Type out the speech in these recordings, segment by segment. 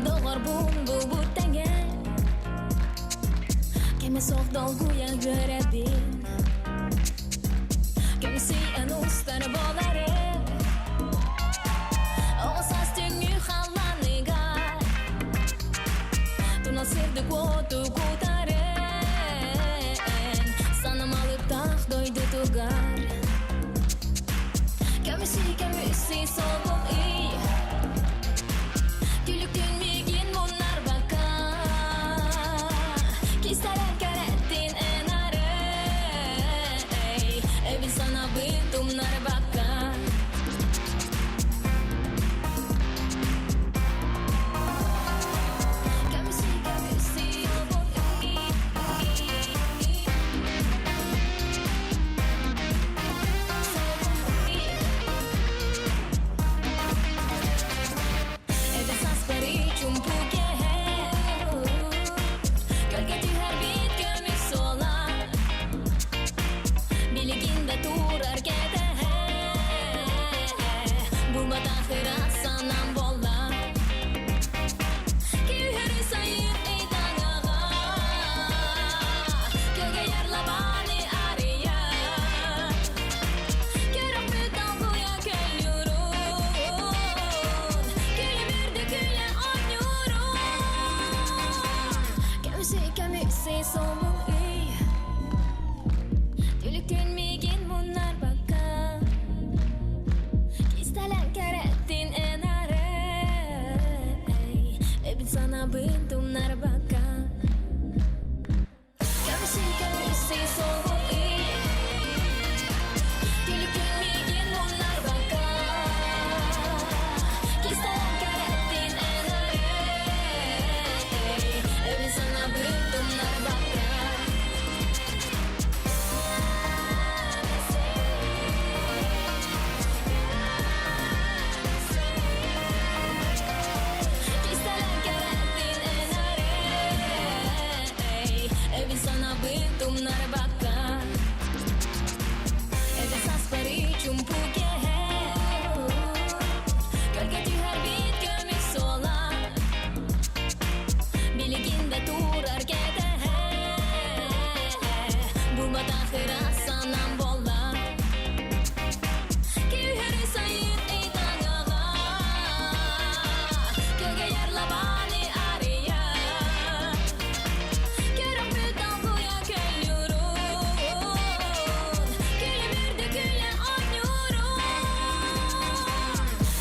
Доҕорбун булбут тэҥэ Кэмэ суох долгуйа үөрэбин Көмүсүйэн устар буолары Оҕо саас түҥҥү халлааныгар Тунал сырдык уоту кутарын Санам алыптаах дойдутугар Көмүсүй, көмүсүй солбум ый Күлүктүн миигин муннарбакка Кистэлэҥ кэрэттин эн арый Эбин санабын тумнарбакка Көмүсүй, көмүсүй солбум ый Эдэр сааспар чумпу кэһэн Көлгө түһэрбит көмүс суола Билигин да турар кэтэһэ Булбатах ыра санаам буолла Күүһүрү сайын ыйдаҥаҕа Көгөйөр лабааны арыйа Көрөхпүт долгуйа көллүүрүн Күлүмүрдү күлэ оонньуурун Көмүсүй, көмүсүй солун үй Түлүктүн миигин муннарбакка Кистэлэҥ кэрэттин эн арай Эбин санаабын тумнарбакка Көмүсүй, көмүсүй солун үй Түлүктүн миигин муннарбакка Кистэлэҥ кэрэттин эн арай Эбин санаабын тумнарбакка Кистэлэҥ кэрэттин эн арай Эбин санаабын тумнарбакка Эдэр сааспар чумпу кэһэн Көргө түһэрбит көмүс суола Билигин да турар кэтэһэ Булбатах ыра санаам буолла Күүһүрү сайын ыйдаҥаҕа Көгөйөр лабааны арыйа Көрөхпүт долгуйа көллүүрүн Күлүмүрдү күлэ оонньуурун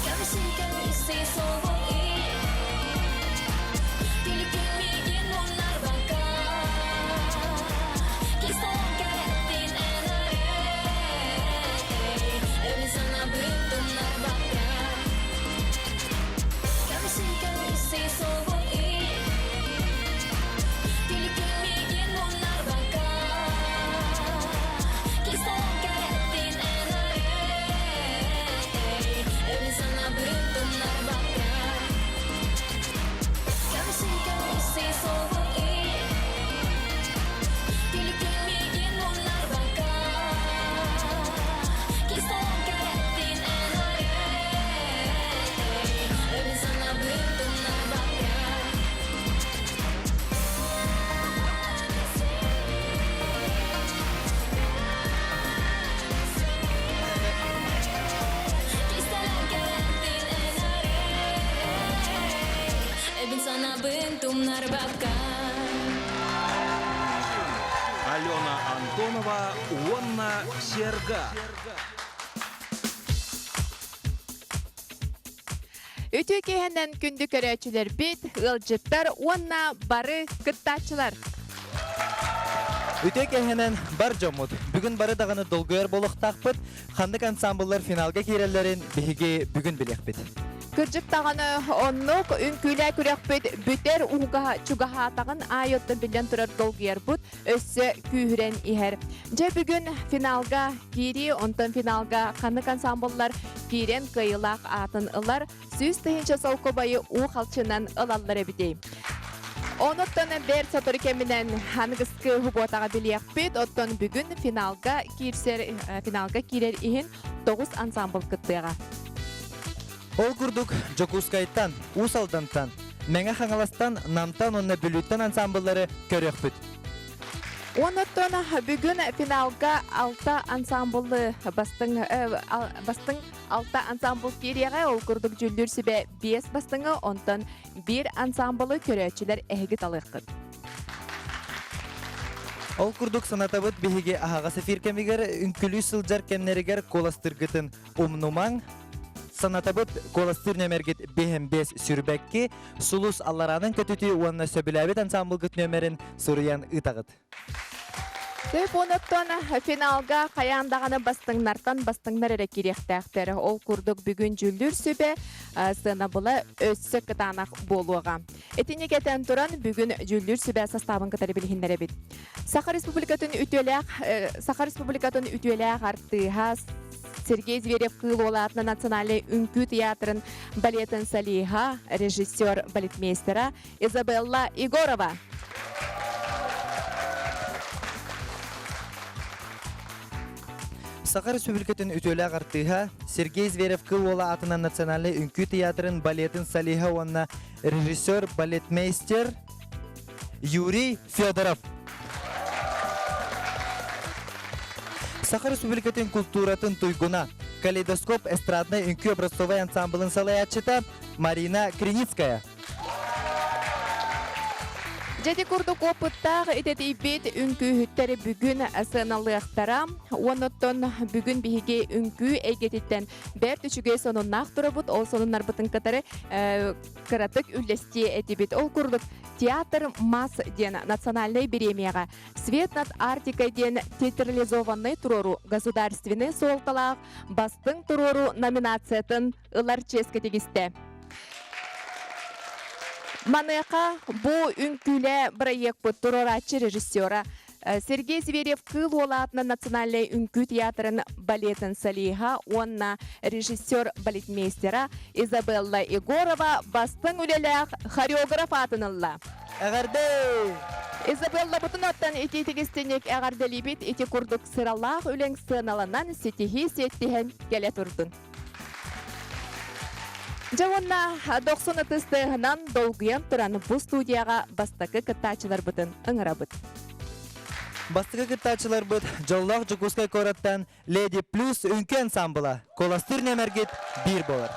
Көмүсүй, көмүсүй солбун ый Түлүктүн миигин муннарбакка Кистэлэҥ кэрэттин эн арый Эбин санаабын тумнарбакка Көмүсүй, көмүсүй солбун ый Түлүктүн миигин муннарбакка Кистэлэҥ кэрэттин эн арый Эбин санаабын тумнарбакка Көмүсүй, көмүсүй солбун ый Түлүктүн миигин муннарбакка Кистэлэҥ кэрэттин эн арый Эбин санаабын тумнарбакка Кистэлэҥ кэрэттин эн арый Эбин санаабын тумнарбакка Алена Антонова уонна Серга. Үтүө киэһэнэн күндү көрөөччүлэрбит, ыалдьыттар уонна бары кыттааччылар. Үтүө киэһэнэн бар дьоммут. Бүгүн бары даҕаны долгуйар буолуохтаахпыт. Ханнык ансамбллар финалга киирэллэрин биһиги бүгүн билиэхпит. Кырдьык даҕаны оннук үҥкүүлээ күрэхпит бүтэр ууга чугаһаатаҕын аайы оттон биллэн турар долгуйарбыт өссө күүһүрэн иһэр. Дьэ бүгүн финалга киирии, онтон финалга ханнык ансамбллар киирэн кыайыылаах аатын ылар, 100 000 солкуобайы уу халчынан ылаллар эбитий. Онуттан бэрт сотору кэминэн аныгыскы субуотаҕа билиэхпит, оттон бүгүн финалга киирсэр, финалга киирэр иһин 9 ансамбл кыттыаҕа. Ол курдук Дьокуускайтан, Уус Алдантан, Мэҥэ Хаҥаластан, Намтан уонна Бүлүүттэн ансаамбыллары көрүөхпүт. Оннуттан бүгүн финалга алта ансамблы бастыҥ, бастыҥ алта ансамбл киириэҕэ. Ол курдук дьүүллүүр сүбэ биэс бастыҥы, онтон биир ансамблы көрөөччүлэр эһиги талыаххыт. Ол курдук санатабыт биһиги аһаҕас эфир кэмигэр үҥкүлүү сылдьар кэмнэригэр куоластыргытын умнумаҥ. Санатабыт куоластыыр нөмергит биһэн бес сүрбэкки, сулус аллараанын көтүтүү уонна сөбүлээбит ансамблгыт нөмерин суруйан ыытаҕыт. Сөп оноттон финалга хайаан даҕаны бастыҥнартан бастыҥнар эрэ кириэхтээхтэр. Ол курдук бүгүн дьүүллүүр сүбэ сыанабыла өссө кытаанах буолуоҕа. Итинник этэн туран бүгүн дьүүллүүр сүбэ састаабын кытары билиһиннэрэбит. Саха Республикатын үтүөлээх Саха Республикатын үтүөлээх артыыһа Сергей Зверев Кыыл Уола аатынан национальнай үҥкүү театрын балетын солиһа, режиссер, балетмейстера Изабелла Егорова. Саха Республикатын үтүөлээх артыыһа Сергей Зверев Кыл Уола аатынан национальнай үҥкүү театрын балетын солиһа уонна режиссер, балетмейстер Юрий Федоров. Саха Республикатын култууратын туйгуна, Калейдоскоп эстраднай үҥкүү образцовай ансамблын салайааччыта Марина Криницкая. Дьэти курдук опыттаах идэтийбит үҥкүүһүттэр бүгүн сыаналыахтара. Оннуттан бүгүн биһиги үҥкүү эйгэтиттэн бэрт үчүгэй сонуннаах турабыт. Ол сонуннарбытын кытары кыратык үллэстиэ этибит. Ол курдук Театр МАС диэн национальнай бириэмийэҕэ Свет над Арктикой диэн театрализованнай туруору государственнай суолталаах бастыҥ туруору номинациятын ылар чиэскэ тигистэ. Маныаха бу үҥкүүлэ бырайыакпыт туруорааччы режиссера Сергей Зверев Кыыл Уола аатынан национальнай үҥкүү театрын балетын солиһа уонна режиссер-балетмейстера Изабелла Егорова бастыҥ үлэлээх хореограф аатын ылла. Эҕэрдэ! Изабеллабытын оттон итиитик-истиҥник эҕэрдэлиибит ити курдук сыралаах үлэҥ сыаналанан ситиһии сиэттиһэн кэлэ турдун. Дьэ уонна дохсун ытыс тыаһынан долгуйан туран бу студияҕа бастакы кыттааччыларбытын ыҥырабыт. Бастакы кыттааччыларбыт Дьоллоох Дьокуускай куораттан Леди Плюс үҥкүү ансамбла Куоластыыр нөмэргит биир буолар.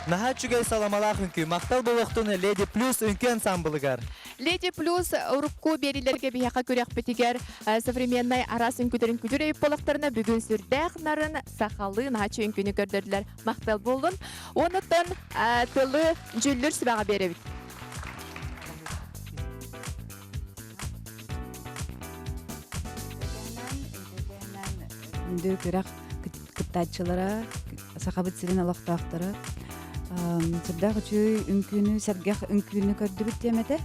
Наһаа үчүгэй саламалаах үҥкүү. Махтал буолуохтун Леди Плюс үҥкүү ансамблыгар. Леди Плюс урукку биэриилэргэ биһиэхэ күрэхпитигэр современнай араас үҥкүүлэрин күтүр өйүп буоллахтарына бүгүн сүрдээх нарын сахалыы наһаа үҥкүүнү көрдөрдүлэр. Махтал буоллун. Онуттан тылы дьүллүр сүбэҕэ биэрэбит. Күндү күрэх кыттааччылара, Сахабыт сирин олохтоохторо сүрдээх үчүгэй үҥкүүнү, сэргэх үҥкүүнү көрдүбүт диэм этэ.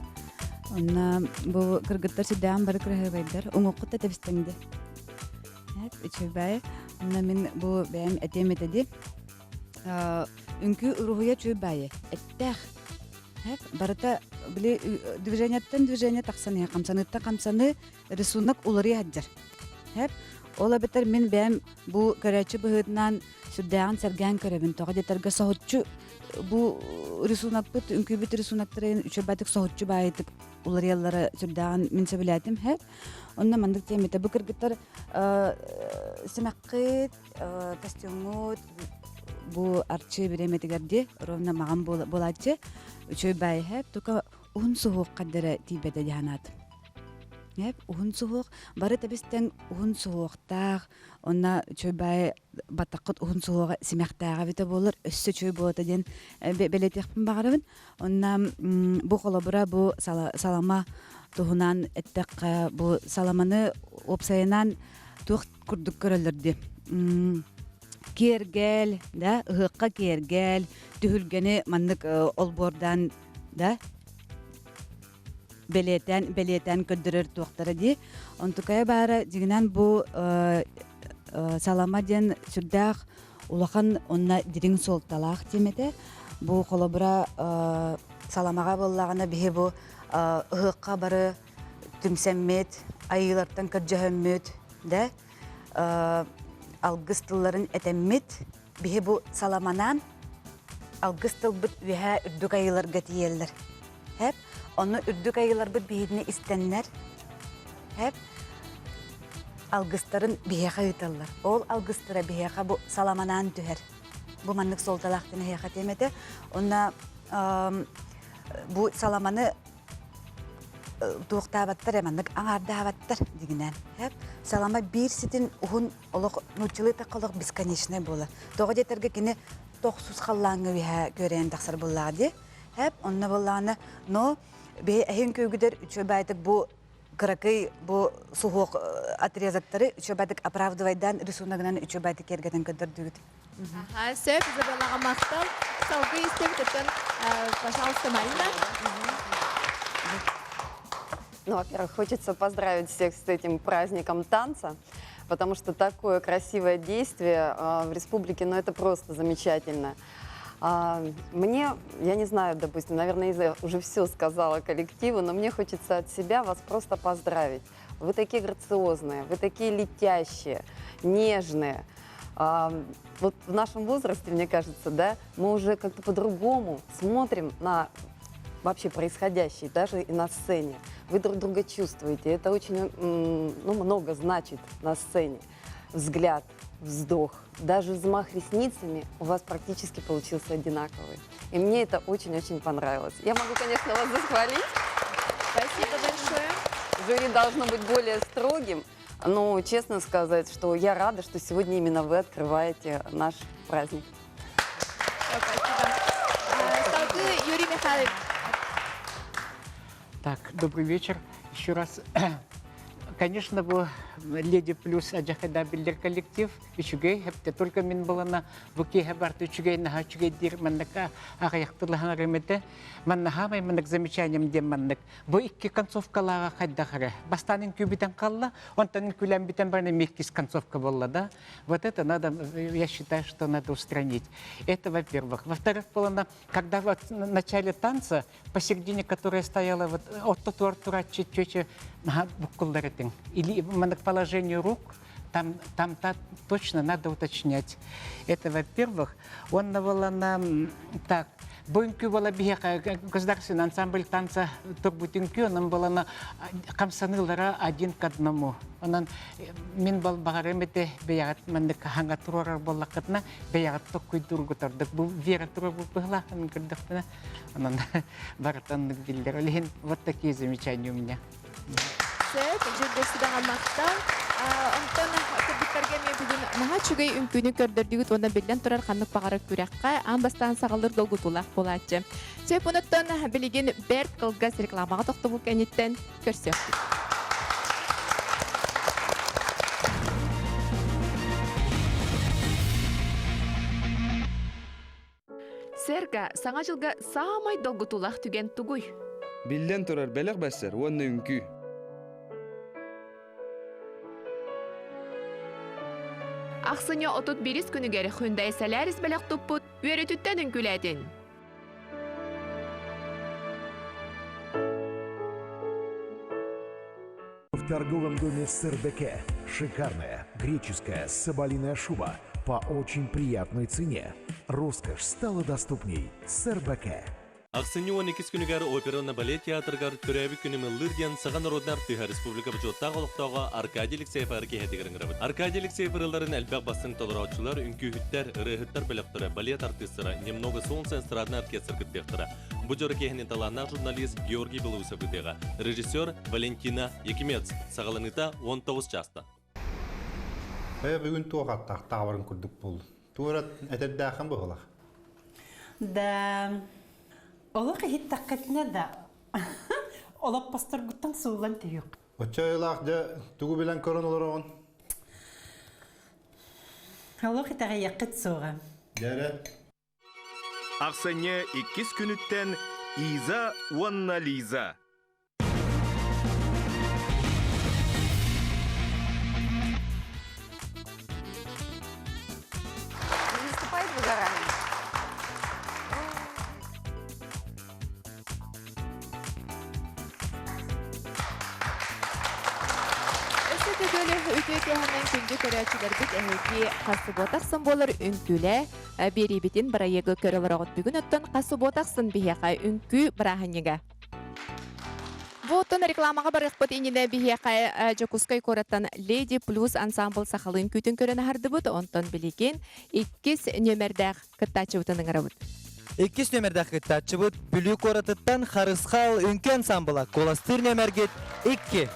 Онно бу кыргыттар сүрдээҕин бары кыраһыабайдар. Уҥуоххут да тэбистэҥ дии. Үчүгэй. Онно мин бу бэйэм этиэм этэ дии. Үҥкүү уруһуйа үчүгэй баайы. Эттээх. Барыта били движениеттан движение тахсан иһэ, хамсаныыттан хамсаныы рисунок уларыйа сылдьар. Хэп. Ол эбэтэр мин бэйэм бу көрөөччү быһыытынан сүрдээҕин сэргээн көрөбүн. Тоҕо диэтэргэ соһуччу бу рисунокпыт, үҥкүүбүт рисуноктарын үчүгэйдик соһуччу баайытык уларыйаллара сүрдээҕин мин сөбүлээтим. Хэп. Онно маннык тиэмэтэ бу кыргыттар симэххит, костюмҥут бу арчы бириэмэтигэр дии ровно маҕан буолааччы үчүгэй баайы хэп только уһун суһуохха дэрэ тиийбэтэ дии санаатым. Эп уһун суһуох бары тэбис-тэҥ уһун суһуохтаах, онно үчүгэй баайы баттаххыт уһун суһуоҕа симэхтээҕэ эбитэ буоллар, өссө үчүгэй буолуо диэн бэлиэтиэхпин баҕарабын. Онно бу холобура бу салама туһунан эттэххэ, бу саламаны уопсайынан туох курдук көрөллөр дии. Киэргэл, да, ыһыахха киэргэл, түһүлгэни маннык олбуордаан, да, бэлиэтээн бэлиэтээн көрдөрөр туохтара дии. Онтукайа баара дьиҥинэн бу салама диэн сүрдээх улахан уонна дириҥ суолталаах тиэмэтэ. Бу холобура саламаҕа буоллаҕына биһи бу ыһыахха бары түмсэммит, айыылартан көрдөһөммүт, да алгыс тылларын этэммит, биһи бу саламанаан алгыс тылбыт үөһээ үрдүк айыыларга тиийэллэр. Хэп, онно үрдүк айыыларбыт биһигини истэннэр, хэп, алгыстарын биһиэхэ ыыталлар. Ол алгыстара биһиэхэ бу саламанаан түһэр. Бу маннык суолталаах диэн эһиэхэ этиэм этэ. Онно бу саламаны туохтаабаттар, маннык аҥаардаабаттар дигинэн. Хэп, салама биир ситин уһун олох нууччалыы эттэххэ олох бесконечный буолар. Тоҕо диэтэргэ кини тохсус халлааҥҥа үөһэ күөрэйэн тахсар буоллаҕа дии. Хэп, онно буоллаҕына, но биһи эһин күүгүдэр үчүгэй баайдык бу кыракый бу суһуох отрезоктары үчүгэй баайдык оправдывайдаан рисуногынан үчүгэй баайдык киэргэтэн көрдөрдүгүт. Аха, сөп, Изабеллаҕа махтал. Салгыы истэбит пожалуйста, Марина. Ну, во-первых, хочется поздравить всех с этим праздником танца, потому что такое красивое действие в республике, ну, это просто замечательно. Мне, я не знаю, допустим, наверное, Иза уже все сказала коллективу, но мне хочется от себя вас просто поздравить. Вы такие грациозные, вы такие летящие, нежные. Вот в нашем возрасте, мне кажется, да, мы уже как-то по-другому смотрим на вообще происходящее, даже и на сцене. Вы друг друга чувствуете. Это очень ну, много значит на сцене. Взгляд, вздох, даже взмах ресницами у вас практически получился одинаковый. И мне это очень-очень понравилось. Я могу, конечно, вас захвалить. Спасибо большое. Жюри должно быть более строгим. Но честно сказать, что я рада, что сегодня именно вы открываете наш праздник. Спасибо. Салгыы Юрий Михайлович. Так, добрый вечер. Еще раз. Конечно, бу Леди Плюс адьахайда биллэр коллектив үчүгэй хэпте только мин булана бу киэһэ барты үчүгэй наһаа үчүгэй диир маннык аҕыйахтылаһан ремете манна хаамай маннык замечанием диэн маннык бу икки концовкалааҕа хайдах эрэ бастаан үҥкүү қалла онтон үҥкүүлээн бүтэн баран эмиэ иккис концовка буолла да вот это надо я считаю что надо устранить это во-первых во-вторых было когда вот в начале танца посередине которая стояла вот ортотугар турааччы чүөчэ наһаа буккуллар этиҥ или маннык положение рук там там та точно надо уточнять это во-первых уонна буолана так. Бу үҥкүү буола биһиэхэ государственный ансамбль танца турбут үҥкүү, онон буолана хамсаныылара один к одному. Онон мин бол баҕарым этэ бэйэҕит маннык хаҥа туруорар буоллаххытына бэйэҕит токкуйдуургут ордук. Бу Вера туруорбут быһылаахын көрдөхпүнэ, онон барытаннык биллэр. Ол иһин вот такие замечания у меня. Сөп, дьүүллэстидэҕэ махтал. Онтон кыргыттарга эмиэ бүгүн наһаа үчүгэй үҥкүүнү көрдөрдүгүт уонна биллэн турар ханнык баҕарар күрэххэ аан бастаан саҕалыыр долгутуулаах буолааччы. Сөп, онуттан билигин бэрт кылгас рекламаҕа тохтобул кэнниттэн көрсүөхпүт. Сэргэ, Саҥа дьылга саамай долгутуулаах түгэн тугуй? Биллэн турар, бэлэх бэссэр уонна үҥкүү. Ахсынньы 31 күнүгэр Hyundai Solaris бэлэх туппут үөрүүтүттэн үҥкүүлээтин. В торговом доме Сырбеке шикарная греческая соболиная шуба по очень приятной цене. Роскошь стала доступней. Сырбеке. Ахсынньы 12 күнүгэр опера уонна балет театрыгар төрөөбүт күнүм ыллыыр диэн Саха народнай артыыһа республика бочуоттаах олохтооҕо Аркадий Алексеев киэһэтигэр ыҥырабыт. Аркадий Алексеев ырыаларын элбэх бастыҥ толорооччулар, үҥкүүһүттэр, ырыаһыттар бөлөхтөрө, балет артыыстара, Немного солнца эстрадный оркестр кыттыахтара. Бу дьоро киэһэни талааннаах журналист Георгий Белоусов ыытыаҕа. Режиссер Валентина Якимец. Саҕаланыыта 19 чаастан. Э бүгүн туох аттаах таабарын курдук буоллун. Туора этэрдээхин быһылах. Да, олох иһиттэххитинэ да, олоппосторгуттан сууллан түһүөх. Оччо айылаах дьэ тугу билэн көрөн олороҕун? Олох итэҕэйиэххит суоҕа. Дьэрэ. Ахсынньы иккис күнүттэн Иза уонна Лиза. Не наступает выгорание? Өссө төгүл үтүө киэһэнэн күндү көрөөччүлэрбит эһиги хас субуота ахсын буолар үҥкүүлэ биэриибитин бырайыагы көрө олороҕут. Бүгүн оттон хас субуота ахсын биһиэхэ үҥкүү бырааһынньыга. Бу оттон рекламаҕа барыахпыт иннинэ биһиэхэ Дьокуускай куораттан Леди Плюс ансамбл сахалыы үҥкүүтүн көрөн аһардыбыт. Онтон билигин иккис нүөмэрдээх кыттааччыбытын ыҥырабыт. Иккис нүөмэрдээх кыттааччыбыт Бүлүү куоратыттан Харысхал үҥкүү ансамбла куоластыыр нүөмэргит икки.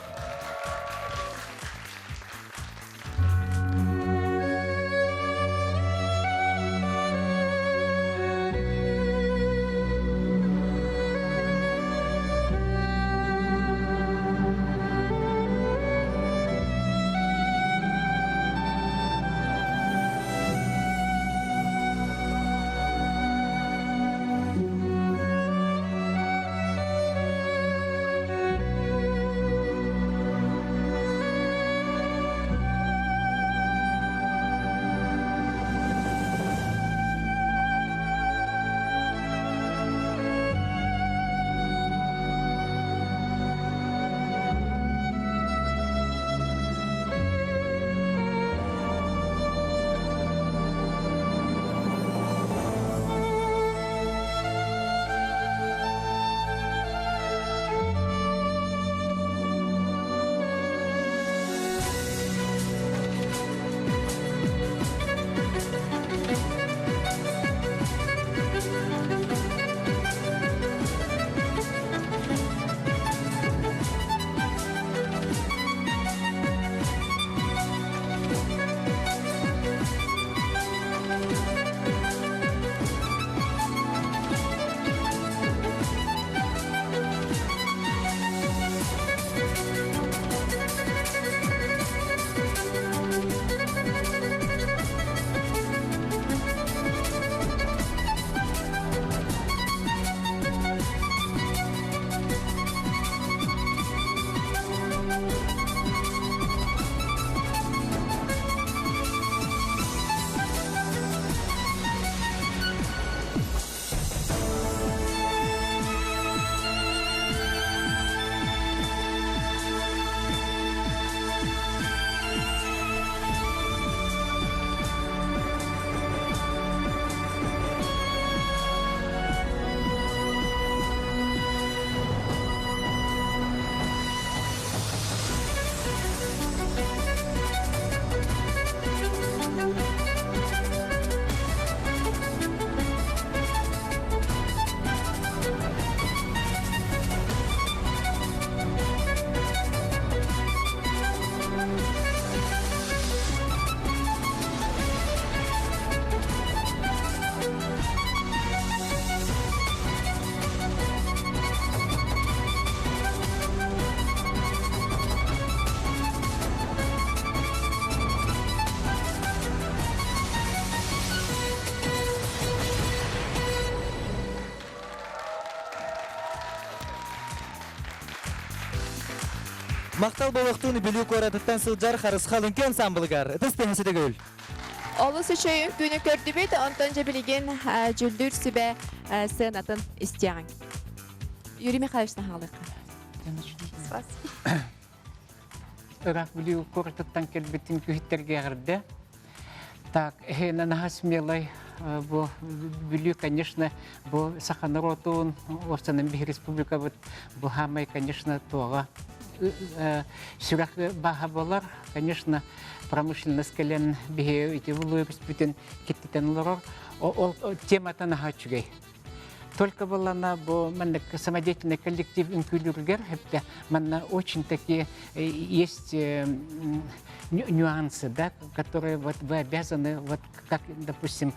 Махтал буолуохтун Бүлүү куоратыттан сылдьар Харысхал үҥкүү ансамблыгар. Ытыс тыаһа сүтэгүл. Олус үчүгэй үҥкүүнү көрдүбүт, онтон дьэ билигин дьүүллүүр сүбэ сыанатын истиэҕиҥ. Юрий Михайлович наһаалыахха. Ыраах Бүлүү куоратыттан кэлбит үҥкүүһүттэргэ эҕэрдэ. Так, эһээнэ наһаа смелай бу Бүлүү, конечно, бу саха норуотун, уопсанан биһи республикабыт бу хаамай, конечно, туоҕа сүрэх бааһа буолар. Конечно, промышленность кэлэн биһи ити улуубүспүтүн киттитэн олорор. Ол темата наһаа үчүгэй. Только была бу маннык самодеятельный коллектив үҥкүүлүүрүгэр хэптэ манна очень такие есть нюансы, да, которые вот вы обязаны, вот как, допустим,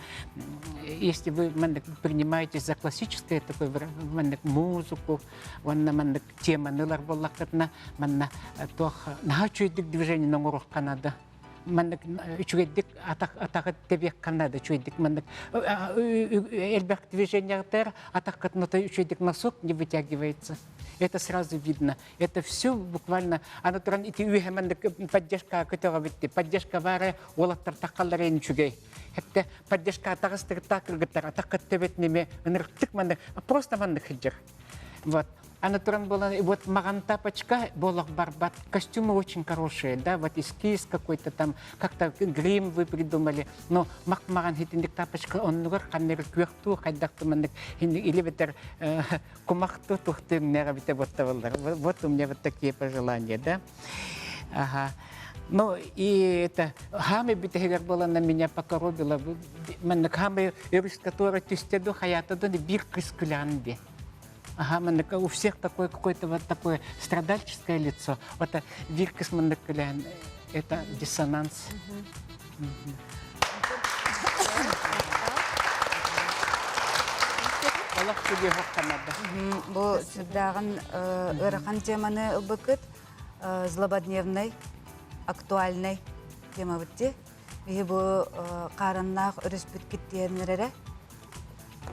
если вы маннык принимаете за классическое такой маннык музыку, уонна маннык теманы ылар буоллаххытына, манна туох наһаа үчүгэйдик движение оҥоруохха наада. маннык үчүгэйдик атаҕы тэбиэххэ наада үчүгэйдик маннык элбэх движениятар атаххытын үчүгэйдик носок не вытягивается это сразу видно это все буквально аны туран ити үөһэ маннык поддержка көтөҕөбүт поддержка баара уолаттар таххаллар эн үчүгэй хэттэ поддержка атаҕыстыгыттаа кыргыттар атаххыт төбөт неме ынырыктык маннык просто маннык сылдьар Вот. Аны туран буолан, вот маҕан тапочка болох барбат, костюмы очень хорошие, да, вот эскиз какой-то там, как-то грим вы придумали, но мак маҕан хитинник тапочка оннугар ханнары күөхтуу хайдахты маннык или битер кумахту тухтыҥнэҕэ бите боттабыллар. Вот у меня вот такие пожелания, да. Ага. Ну и это хамы битехигер буолан меня покоробило. Маннык хамы өрүс который түстеду хаятадан бир кыз күләнди. Ага, маннык у всех такое какое-то вот такое страдальческое лицо. Вот бир кыз маннык күлән это диссонанс. Олох түгүөх канада. Бу сүрдээҕин ыарахан теманы ылбыкыт злободневный, актуальный темабыт дии. Биһи бу хаараннаах өрүспүт киттиэннэрэрэ.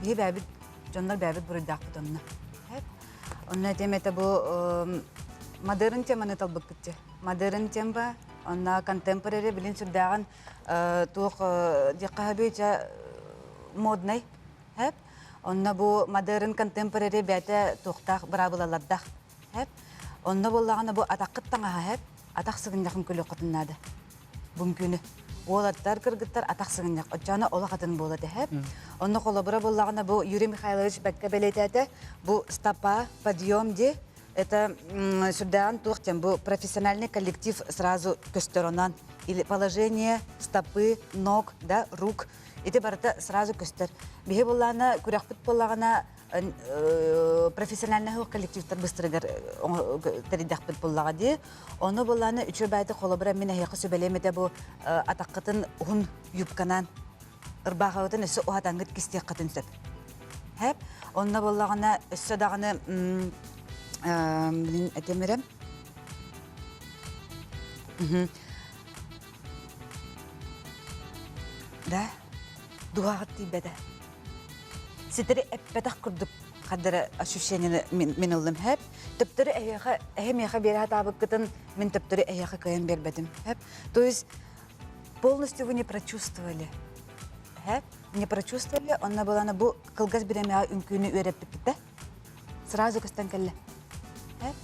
Биһи бэйэбит дьоннор бэйэбит буруйдаахпыт онно. Онно этим это бу модерн теманы талбыккыт дии. Модерн тема онно контемпорари билин сүрдээҕин туох диэххэ чэ модный хэп. Онно бу модерн контемпорари бэйэтэ туохтаах быраабылалардаах Хэп. Онно буоллаҕына бу атаххыт таҥаһа хэп. Атах сыгынньахын күлүөххүтүн наада. Бу күнү. Уолаттар, кыргыттар атах сыгынньах. Оччоно олох атын буола тэһэп. Онно холобура буоллаҕына бу Юрий Михайлович бэккэ бэлиэтээтэ. Бу стопа, подъем ди. Это сүрдээҕин туох диэн бу профессиональный коллектив сразу көстөр онон. Или положение стопы, ног, да, рук. Ити барыта сразу көстөр. Биһи буоллаҕына күрэхпит буоллаҕына профессиональный коллективтар быстырыгар тэрийдэхпит буллаҕа дии. Ону буллааны үчүгэй баайты холобура мин эһиэхэ сүбэлиэм этэ бу атаххытын уһун юбканан ырбаахыбытын өссө уһатаҥҥыт кистиэххитин сөп. Хэп. Онно буоллаҕына өссө даҕаны мин этимирем. Да, дуһаҕыт тиийбэтэ. Ситэри эппэтэх курдук хаддара ощущениены мин ыллым хэп. Төптөрү эһиэхэ эһи миэхэ биэрэ сатаабыккытын мин төптөрү эһиэхэ кыайан биэрбэтим. Хэп. То есть полностью вы не прочувствовали. Хэп. Не прочувствовали. Онно булана бу кылгас биремэҕэ үҥкүүнү үөрэппиккитэ. Сразу көстөн кэллэ. Хэп.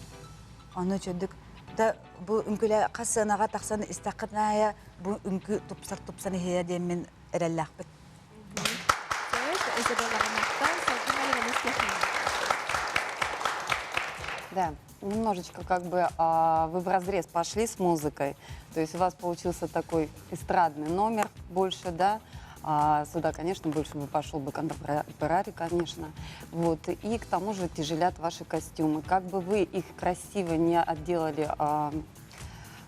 Ону үчүгдүк да бу үҥкүлэ хас сыанаҕа тахсан истэххитинэ бу үҥкүү тупсар тупсан иһиэ диэн мин эрэллээхпит. Да, немножечко как бы вы в разрез пошли с музыкой. То есть у вас получился такой эстрадный номер больше, да. А сюда, конечно, больше бы пошел бы контемпорари, конечно. Вот. И к тому же тяжелят ваши костюмы. Как бы вы их красиво не отделали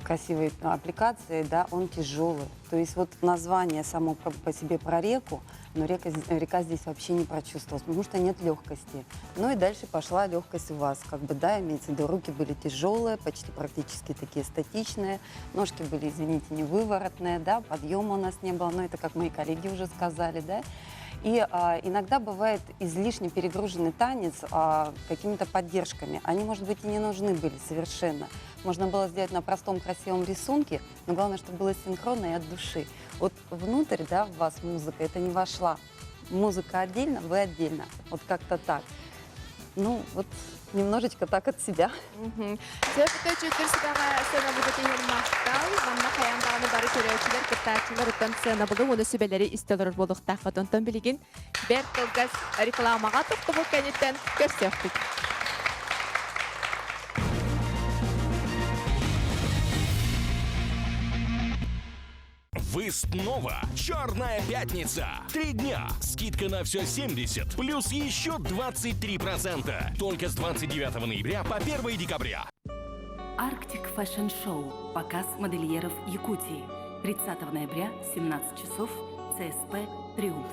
красивой аппликацией, да, он тяжелый. То есть вот название само по себе про реку, но река, река здесь вообще не прочувствовалась, потому что нет легкости. Ну и дальше пошла легкость у вас, как бы, да, имеется в виду, руки были тяжелые, почти практически такие статичные, ножки были, извините, не выворотные, да, подъема у нас не было, но это, как мои коллеги уже сказали, да. И иногда бывает излишне перегруженный танец какими-то поддержками. Они, может быть, и не нужны были совершенно. Можно было сделать на простом красивом рисунке, но главное, чтобы было синхронно и от души. Вот внутрь, да, в вас музыка, это не вошла. Музыка отдельно, вы отдельно. Вот как-то так. Ну, вот немножечко так от себя. Сөп өтө сүбэҕэ сыанабылгыт иһин махтал. Манна хайаан даҕаны бары көрөөччүлэр, кыттааччылар оттон сыанабылы уонна сүбэлэри истэ олорор буолуохтааххыт. Онтон билигин бэрт кылгас рекламаҕа тохтобул кэнниттэн көрсүөхпүт. Вы снова «Черная пятница». 3 дня. Скидка на все 70, плюс еще 23%. Только с 29 ноября по 1 декабря. Арктик Fashion Show. Показ модельеров Якутии. 30 ноября, 17 часов, ЦСП «Триумф».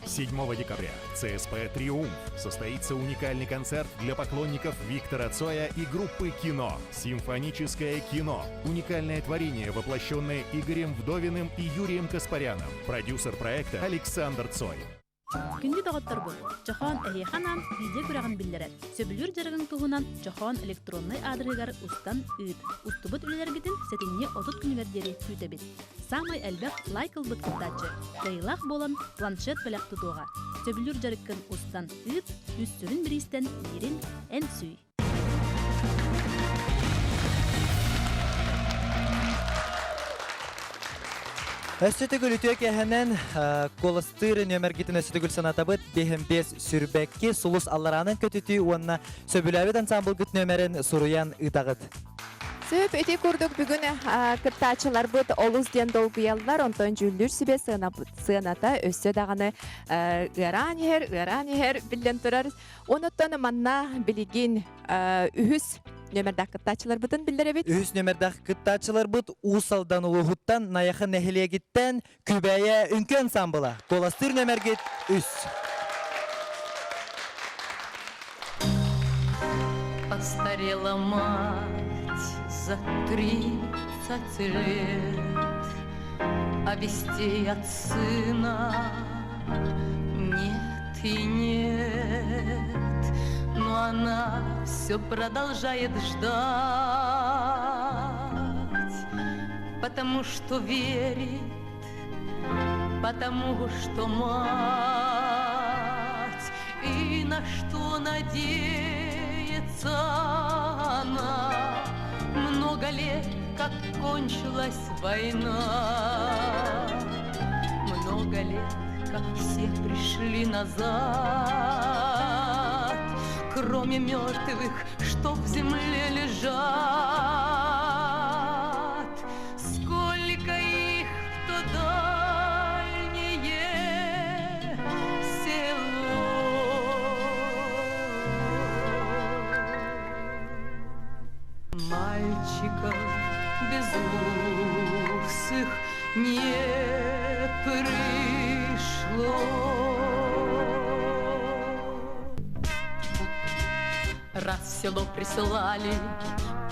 7 декабря в ЦСП «Триумф» состоится уникальный концерт для поклонников Виктора Цоя и группы «Кино». Симфоническое кино. Уникальное творение, воплощенное Игорем Вдовиным и Юрием Каспаряном. Продюсер проекта Александр Цой. Күндү доҕотторбут, Чохоон эһиэхэ анаан видео күрэҕин биллэрэр. Сөбүлүүр дьарыгыҥ туһунан Чохоон электроннай аадырыһыгар устан ыыт. Устубут үлэлэргитин сэтинньи 30 күнүгэр диэри күүтэбит. Саамай элбэх лайк ылбыт кыттааччы кыайыылаах буолан планшет бэлэх тутуоҕа. Сөбүлүүр дьарыккын устан ыыт, үс сүрүн бириистэн биирин эн сүүй. Өссө төгүл үтүө киэһэнэн куоластыыр нүөмэргитин өссө төгүл санатабыт 5 сүүрбэкки сулус аллараанын көтүтүү уонна сөбүлээбит ансамблгыт нүөмэрин суруйан ыытаҕыт. Сөп, ити курдук бүгүн кыттааччыларбыт олус диэн долгуйаллар, онтон дьүүллүүр сүбэ сыаната өссө даҕаны ыараан иһэр, ыараан иһэр биллэн турар. Онуттан манна билигин үһүс нүөмэрдээх кыттааччыларбытын биллэрэбит. Үһүс нүөмэрдээх кыттааччыларбыт Уус Алдан улууһуттан Найахы нэһилиэгиттэн Күбэйэ үҥкүү ансамбла. Куоластыыр нүөмэргит үс. Постарела мать за 30 лет, а вестей от сына нет и нет. Но она все продолжает ждать, потому что верит, потому что мать, и на что надеется она. Много лет, как кончилась война, много лет, как все пришли назад, кроме мертвых, что в земле лежат. Сколько их в то дальнее село. Мальчиков безусых не пришло. Раз в село присылали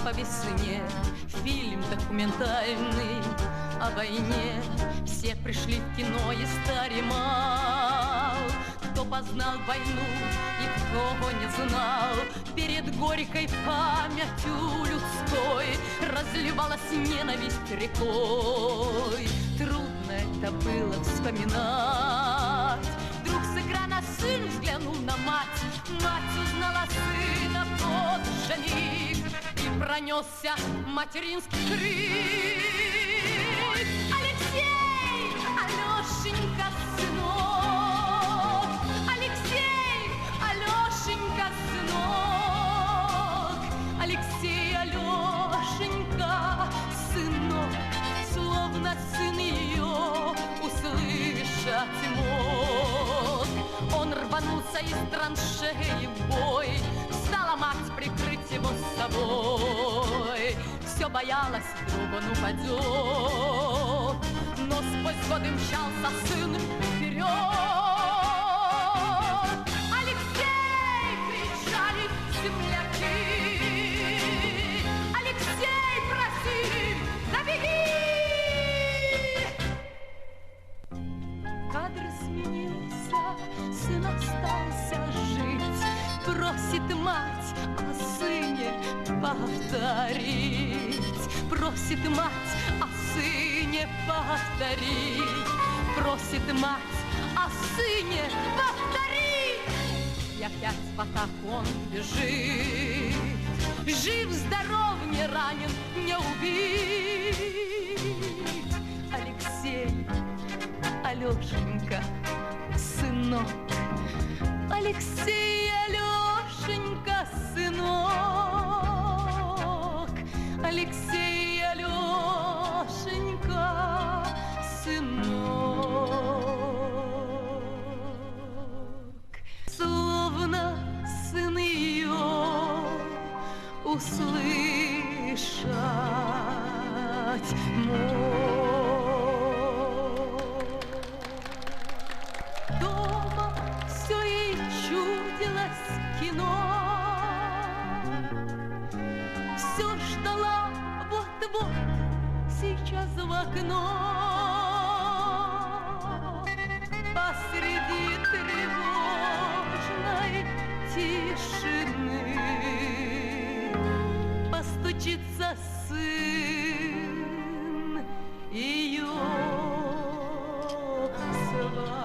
по весне фильм документальный о войне. Все пришли в кино и стар и мал. Кто познал войну и кто не знал, перед горькой памятью людской разливалась ненависть рекой. Трудно это было вспоминать. Вдруг с экрана сын взглянул на мать, мать узнала сына в тот же миг, и пронесся материнский крик. Алексей, Алешенька, сынок, Алексей, Алешенька, сынок, Алексей, Алешенька, сынок, словно сын ее услышать мог. Он рванулся из траншеи в бой, встала мать прикрыть его с собой. Все боялась, вдруг он упадет, но сквозь годы мчался сын вперед. Алексей! Кричали земляки! Алексей, просили, добеги! Сын остался жить, просит мать о сыне повторить. Просит мать о сыне повторить. Просит мать о сыне повторить. И опять в атаку он бежит. Жив, здоров, не ранен, не убит. Алексей, Алешенька, сынок. Алексей, Алешенька, сынок. Алексей, Алешенька, сынок. Словно сын ее услышать мог. Дома все ей чудилось кино. Все ждала вот-вот сейчас в окно. Посреди тревожной тишины Постучится сын ее с войны.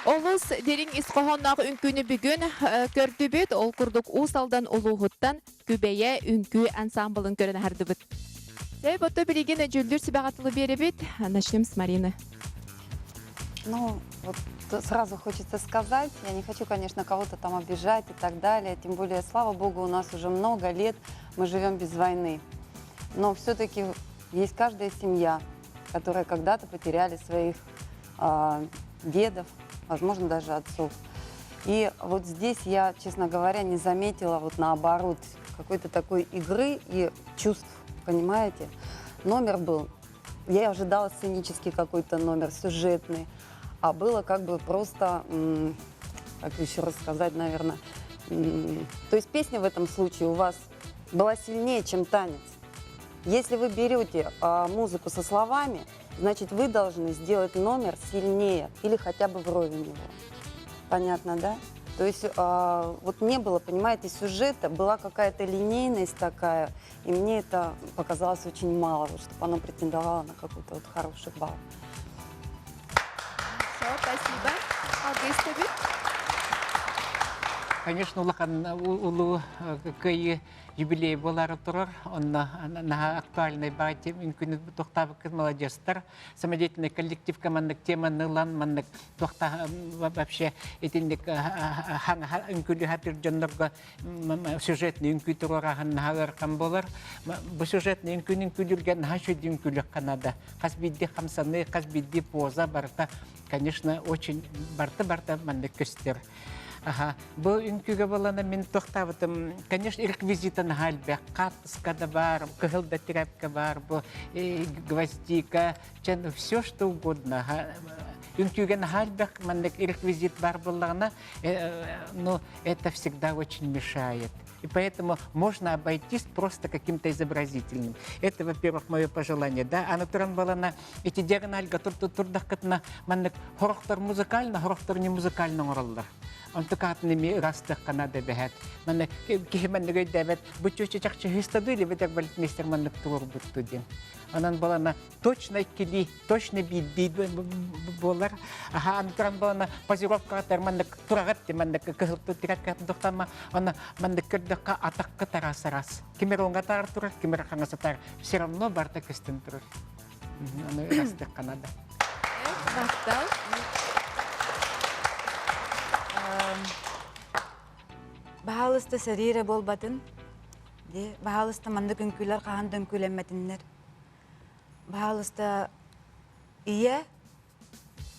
Олус дириҥ ис хоһоонноох үҥкүүнү бүгүн көрдүбүт. Ол курдук Уус Алдан улууһуттан Күбэйэ үҥкүү ансамблын көрөн аһардыбыт. Сэй ботто билигин дьүүллүүр сүбэҕэ тылы биэрэбит. Начнем с Марины. Ну, вот сразу хочется сказать, я не хочу, конечно, кого-то там обижать и так далее, тем более, слава богу, у нас уже много лет мы живем без войны. Но все-таки есть каждая семья, которая когда-то потеряли своих э, дедов, возможно, даже отцов. И вот здесь я, честно говоря, не заметила вот наоборот какой-то такой игры и чувств, понимаете? Номер был, я ожидала сценический какой-то номер, сюжетный, а было как бы просто, как еще раз сказать, наверное, то есть песня в этом случае у вас была сильнее, чем танец. Если вы берете а, музыку со словами, значит, вы должны сделать номер сильнее или хотя бы вровень его. Понятно, да? То есть а, вот не было, понимаете, сюжета, была какая-то линейность такая, и мне это показалось очень мало, вот, чтобы оно претендовало на какой-то вот хороший балл. Все, спасибо. Алгыс тебе. Конечно, улахан улуу кыайыы юбилей буолаары турар. Онно наһаа актуальный баҕа үҥкүүнү тохтаабыккыт молодецтар. Самодеятельный коллективка маннык теманы ылан маннык туохта вообще итинник үҥкүүлүү хатыр дьоннорго сюжетный үҥкүү туруораһын наһаа ыарахан буолар. Бу сюжетный үҥкүүнү үҥкүүлүүргэ наһаа үчүгэй үҥкүүлүөххэ наада. Хас биирдии хамсаныы, хас биирдии поза барыта, конечно, очень барыта-барыта маннык көстөр. Аха, бу үҥкүүгэ буолана мин тохтаабытым, конечно, реквизита наһаа элбэх, хаартыска да баар, кыһыл да тряпка баар, бу гвоздика, чэн все что угодно. Үҥкүүгэ наһаа элбэх маннык реквизит баар буоллаҕына, ну, это всегда очень мешает. И поэтому можно обойтись просто каким-то изобразительным. Это, во-первых, мое пожелание. Да, аны туран буолана ити диагональга турдахкытына маннык сорохтор музыкально, сорохтор не музыкально оҥороллор. Онтукаатын эми ырастыахха наада бэһэт. Манна киһи маннык өйдөөбөт, бу чүчү чахчы хыстаду или бэтэр балетмейстер маннык туруорбутту диэн. Онон буолана точно иккилии, точно биирдии буолар. Аха аны туран буолана позировкаҕа маннык тураҕыт маннык кыһыл тираккатын тохтама, аны маннык көрдөххө атахха тараас араас. Ким эрэ оҥа таар турар, ким эрэ хаҥас атаар. Все равно барыта көстөн турар. Аны ырастыахха наада. Махтал. Баһаалыста сэрии эрэ буолбатын. Дии, баһаалыста маннык үҥкүүлэр хаһан да үҥкүүлэммэтиннэр. Баһаалыста ийэ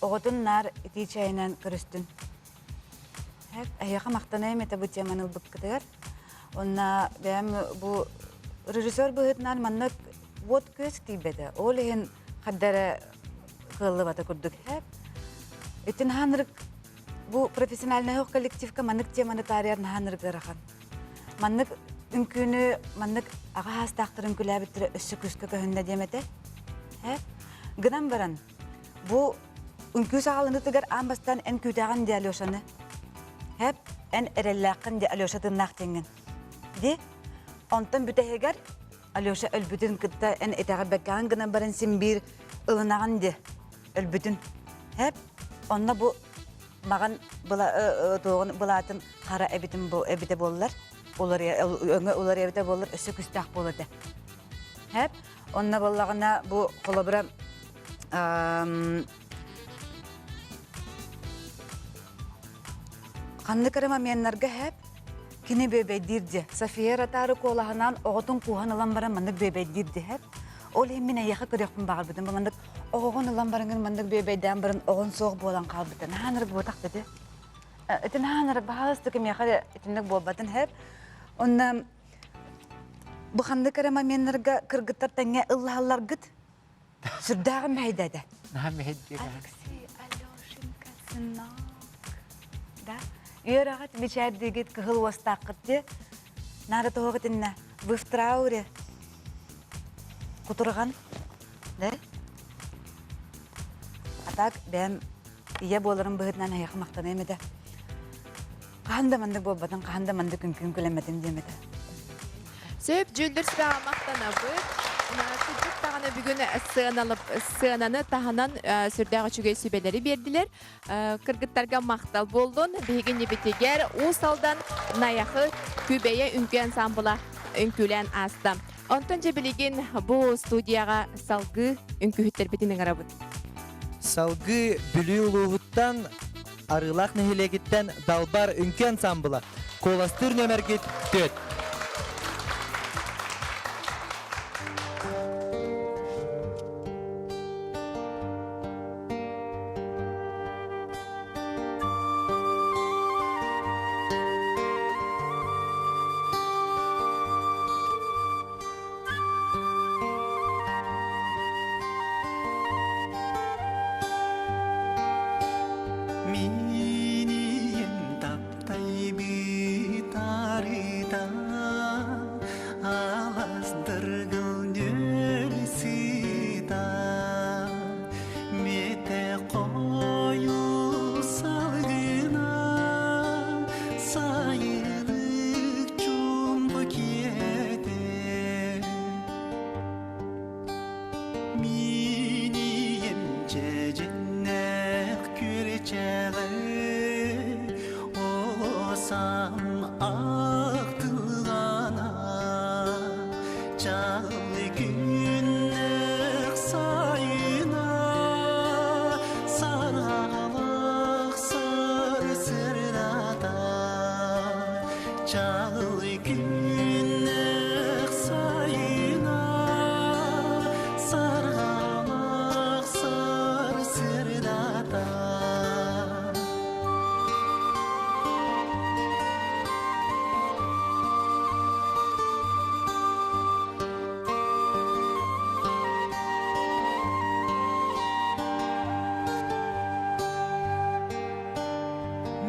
оҕотун наар итии чэйинэн көрүстүн. Эһиэхэ махтаныам этэ бу теманы ылбыккытыгар. Онна бэйэм бу режиссер быһыытынан маннык уот күөс тиийбэтэ. Ол иһин хадда эрэ кыаллыбата курдук һэп. Итин хаанырык бу профессиональный коллективка маннык теманы таарыйар наһаанырык ыарахан. Маннык үҥкүүнү маннык аҕа хаастаахтар үҥкүүлээбиттэрэ өссө күүскэ көһүннэ диэм этэ. Гынан баран, бу үҥкүү саҕаланыытыгар аан бастаан эн күүтэҕин дии Алешаны. Хэп, эн эрэллээххин дии Алеша тыыннаах диэҥҥин. Ди, онтон бүтэһигэр Алеша өлбүтүн кытта эн итэҕэйбэккэҕин гынан баран син биир ылынаҕын дии өлбүтүн. Хэп, онно бу маҕан туоҕун былаатын хара эбитин эбитэ буоллар, өҥө уларыйа эбитэ буоллар өссө күстээх буолуо этэ. Хэп, онно буоллаҕына бу холобура ханнык эрэ моменнарга хэп кини бүөбэйдиир дии. София Ротару куолаһынаан оҕотун кууһан ылан баран маннык бүөбэйдиир дии хэп. Ол иһин мин эйиэхэ көрүөхпүн баҕарбытым. Бу маннык оҕоҕун ылан бараҥын маннык бүөбэйдээн баран оҕон суох буолан хаалбыта. Наһаа ынырык буотах да Ити наһаа ынырык баһаалыста кимиэхэ итинник буолбатын хэп. Онно бу ханнык эрэ моменнарга кыргыттар тэҥҥэ ыллаһалларгыт сүрдээҕин мэһэйдээтэ. Наһаа мэһэйдиир. Алексей Алешенька, сынок. Да? Үөрэҕит мичээрдиигит кыһыл уостааххыт дии. Наада тоһуох итиннэ. Вы в трауре. Кутурҕан. Да? А так бэйэм ийэ буоларым быһыытынан эһиэхэ махтаныам этэ. Хаһан да маннык буолбатын, хаһан да маннык үҥкүүн күлэммэтин диэм этэ. Сөп дьүүллүр сүбэҕэ махтанабыт. Кырдьык даҕаны бүгүн сыананы таһынан сүрдээх үчүгэй сүбэлэри биэрдилэр. Кыргыттарга махтал буоллун. Биһиги иннибитигэр Уус Алдан Найахы Күбэйэ үҥкүү ансаамбыла үҥкүүлээн ааста. Онтон дьэ билигин бу студияҕа салгыы үҥкүүһүттэрбитин ыҥырабыт. Салгыы Бүлүү улууһуттан Арыылаах нэһилиэгиттэн Далбар үҥкүү ансаамбыла куоластыыр нүөмэргит 4. Минием таптайбыт арыта алас дыргыл нүөл сыта мете қою салгына сайылык чумбу киэтэ Минием чэдьиннэх күрчэҕи Олосам ахтылҕана Чаҕыл күннэх сайына Саралах сарсырдата Чаҕыл күннэх сайына Саргалах сарсырдата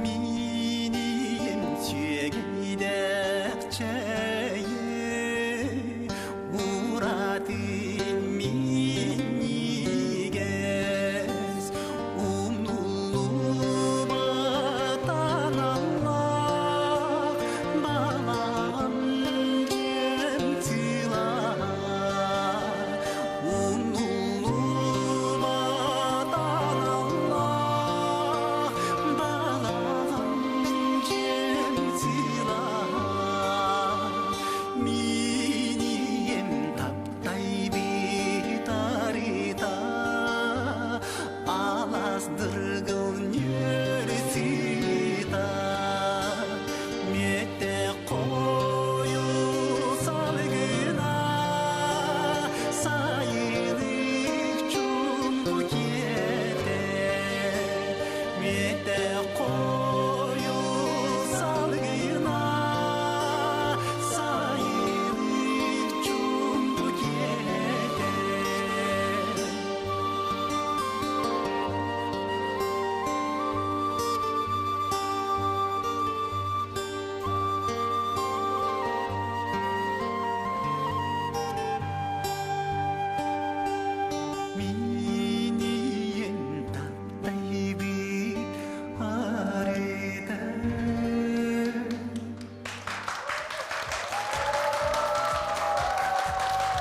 Минием сүөгейдэх чэйи Уратын минньигэс Умнуллубатан Аллах Балаҕан дьиэм сылаһа Умнуллубатан Аллах Балаҕан дьиэм сылаһа Минием таптайбыт арыта Алас дыргыл нүөл сыта Мете қою салгына Сайылык чумпу киэтэ Мете қою салгына Сайылык чумпу киэтэ.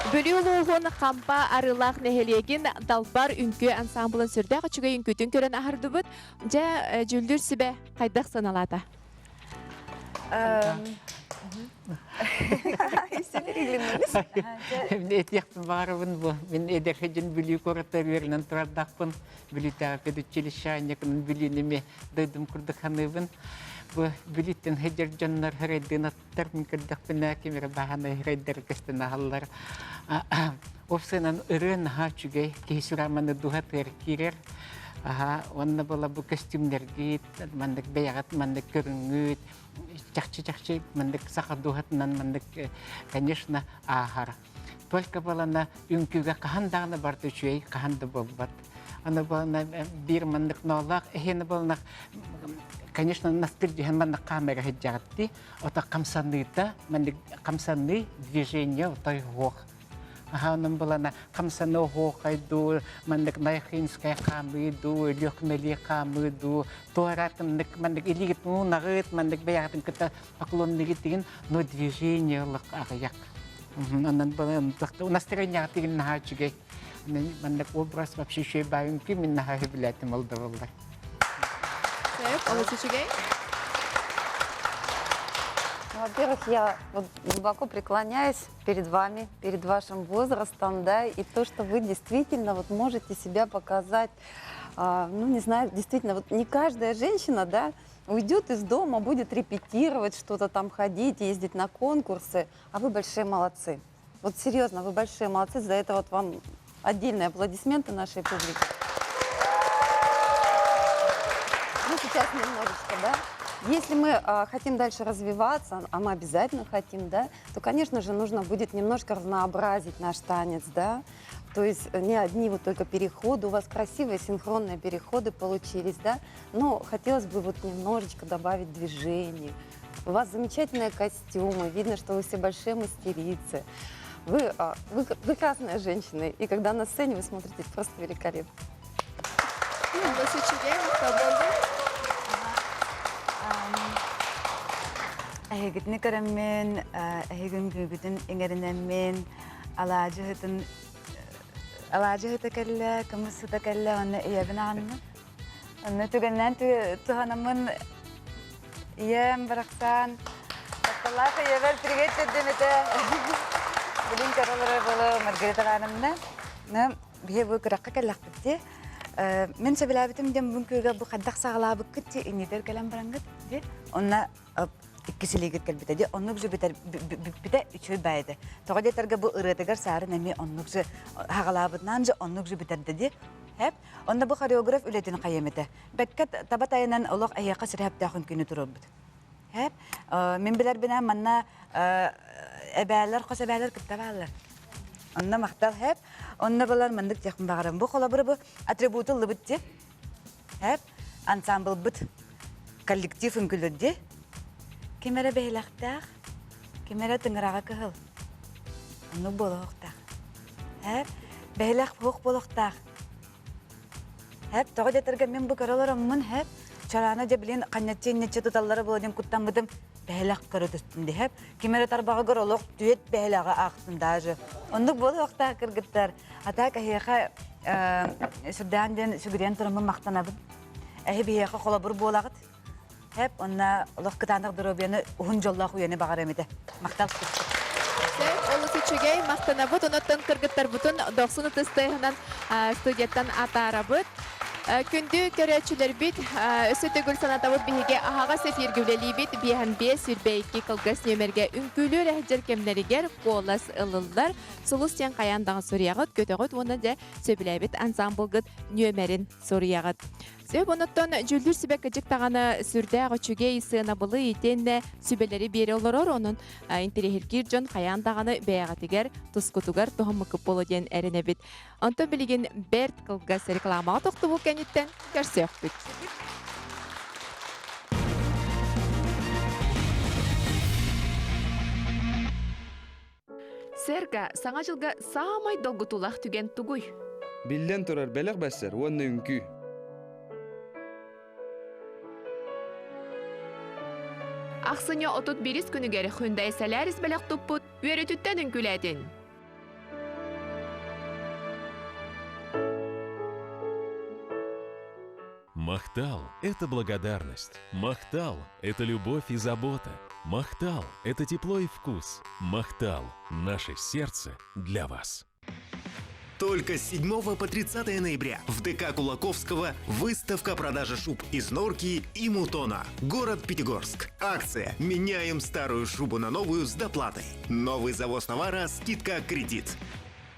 Бүлүү улууһун Хампа Арыылаах нэһилиэгин Далбар үҥкүү ансамблын сүрдээх үчүгэй үҥкүүтүн көрөн аһардыбыт. Дьэ, дьүүллүүр сүбэ хайдах сыаналаата? Все переглянулись. Этиэхпин баҕарабын бу. Мин эдэр дьон Бүлүү куораттар үөрэнэн турардаахпын. Бүлүүтээҕи педучилище анньакынан Бүлүүнү эмиэ дойдум курдук саныыбын. Бу Бүлүүттэн сылдьар дьоннор харайдыын аттар мин көрдөхпүнэ ким эрэ баһаанай харайдары көстөн аһаллар. Уопсайынан ырыа наһаа үчүгэй, киһи сүрэҕиманы дууһатыгар киирэр. Аха, уонна була бу көстүүмнэргит, маннык бэйэҕит маннык көрүҥҥүт, чахчы-чахчы маннык саха дууһатынан маннык, конечно, ааһар. Только балана үҥкүүгэ хаһан даҕаны барда үчүгэй, хаһан да буолбат. Аны балана биир маннык ноолоох эһиэни балана конечно, настыр дьиһэн маннык хаамара сылдьаҕытти. Ото хамсаныыта, маннык хамсаныы, движение отой суох. Аһаанын булана хамсаныы оһуохай дуу, маннык Найхинскай хаамыы дуу, Өлүөхүмэлии хаамыы дуу, туораатыннык маннык илиигит муунаҕыт, маннык бэйэҕитин кытта поклонныгыт деген, но движение лык аҕыйах. Онон настроениеҕа тигин наһаа үчүгэй. Маннык образ вообще үчүгэй баайыҥкы мин наһаа сөбүлээтим ол да буоллар. Сөп, олус үчүгэй. Во-первых, я вот глубоко преклоняюсь перед вами, перед вашим возрастом, да, и то, что вы действительно вот можете себя показать, ну, не знаю, действительно, вот не каждая женщина, да, уйдет из дома, будет репетировать что-то там, ходить, ездить на конкурсы, а вы большие молодцы. Вот серьезно, вы большие молодцы, за это вот вам отдельные аплодисменты нашей публики. Ну, сейчас немножечко, да? Если мы хотим дальше развиваться, а мы обязательно хотим, да, то, конечно же, нужно будет немножко разнообразить наш танец, да. То есть не одни вот только переходы, у вас красивые синхронные переходы получились, да, но хотелось бы вот немножечко добавить движений. У вас замечательные костюмы, видно, что вы все большие мастерицы. Вы, вы прекрасные женщины, и когда на сцене вы смотритесь просто великолепно. Олус үчүгэй, махтал Эһигитини көрөммүн, эһигин күүгүтүн иҥэринэммин, алаадьы алаадьы ыһыта кэллэ, кымыс сыта кэллэ, уонна ийэбин аҕынным. Онно түгэннээн туһанаммын ийэм барахсан тапталлаах ийэбэр привет тиэрдим этэ. Билин көрө олорор буолуо Маргарита Ивановна. Биһи бу күрэххэ кэллэхпит дии. Мин сөбүлээбитим диэн бүгүн күөгэ бу хайдах саҕалаабыккыт дии иннитэр кэлэн бараҥҥыт дии. Онно иккис илиигит кэлбитэ дии. Оннук же бүтэр бүппүтэ үчүгэй баайда. Тоҕо диэтэргэ бу ырыатыгар саарын эмиэ оннук же хаҕалаабытынан же оннук же бүтэрдэ дии. Хэп. Онно бу хореограф үлэтин хайым этэ. Бэккэ таба тайынан олох эһиэхэ сирэһэптээх үҥкүүнү туруорбут. Хэп. Мин билэрбинэн манна эбээлэр, хос эбээлэр кытта бааллар. Онно махтал хэп. Онно булар маннык диэхпин баҕарам. Бу холобура бу атрибуты ыллыбыт дии. Хэп. Ансамблбыт коллектив үҥкүлүр дии. Ким эрэ бэһилэхтээх, ким эрэ тыҥыраҕа кыһыл. Оннук буолуохтаах. Хэп. Бэһилэх буох буолуохтаах. Хэп, тоҕо диэтэргэ мин бу көрө олороммун, хэп, чораана дьэ билин ханньаччы инниччи туталлара буолан диэн куттаммытым, бэһилэх көрө түстүм дии, хэп. Ким эрэ тарбаҕыгар олох түөт бэһилэҕи аахтым даже. Оннук буолуохтаах кыргыттар. А так эһиэхэ сүрдээн диэн сүгүрүйэн тураммын махтанабын. Эһи биһиэхэ холобур буолаҕыт. Хэп, онна олох кытаанах доруобуйаны уһун дьоллоох үйэни баҕарыам этэ. Махтал. Сөп, олус үчүгэй, махтанабыт. Онуттан кыргыттарбытын дохсун ытыс тыаһынан студияттан атаарабыт. Күндү көрөөччүлэрбит, өссө төгүл санатабыт биһиги аһаҕас эфиргэ үлэлиибит. 5 22 кылгас нүөмэргэ үҥкүүлүүр эһдьэр кэмнэригэр куолас ылыллар. Сулус диэн хайаан даҕаны суруйаҕыт, көтөҕүт уонна дьэ сөбүлээбит ансамблгыт нүөмэрин суруйаҕыт. Сөп, онуттан дьүүллүүр сүбэ кыдьык даҕаны сүрдээх үчүгэй сыанабылы итиэннэ сүбэлэри биэрэ олорор. Онон интэриэһиргиир дьон хайаан даҕаны бэйэҕитигэр, тускутугар туһаммыккыт буолуо диэн эрэнэбит. Онтон билигин бэрт кылгас рекламаҕа тохтобул кэнниттэн көрсүөхпүт. Серга, Саҥа дьылга саамай долгутуулаах түгэн тугуй? Биллэн турар, бэлэх бэссэр уонна үҥкүү. Ахсынньы 31 күнүгэр Hyundai Solaris бэлэх туппут үөрүүтүттэн үҥкүүлээтин. Махтал – это благодарность. Махтал – это любовь и забота. Махтал – это тепло и вкус. Махтал – наше сердце для вас. Только с 7 по 30 ноября в ДК Кулаковского выставка продажи шуб из норки и мутона. Город Пятигорск. Акция «Меняем старую шубу на новую с доплатой». Новый завоз товара, скидка кредит.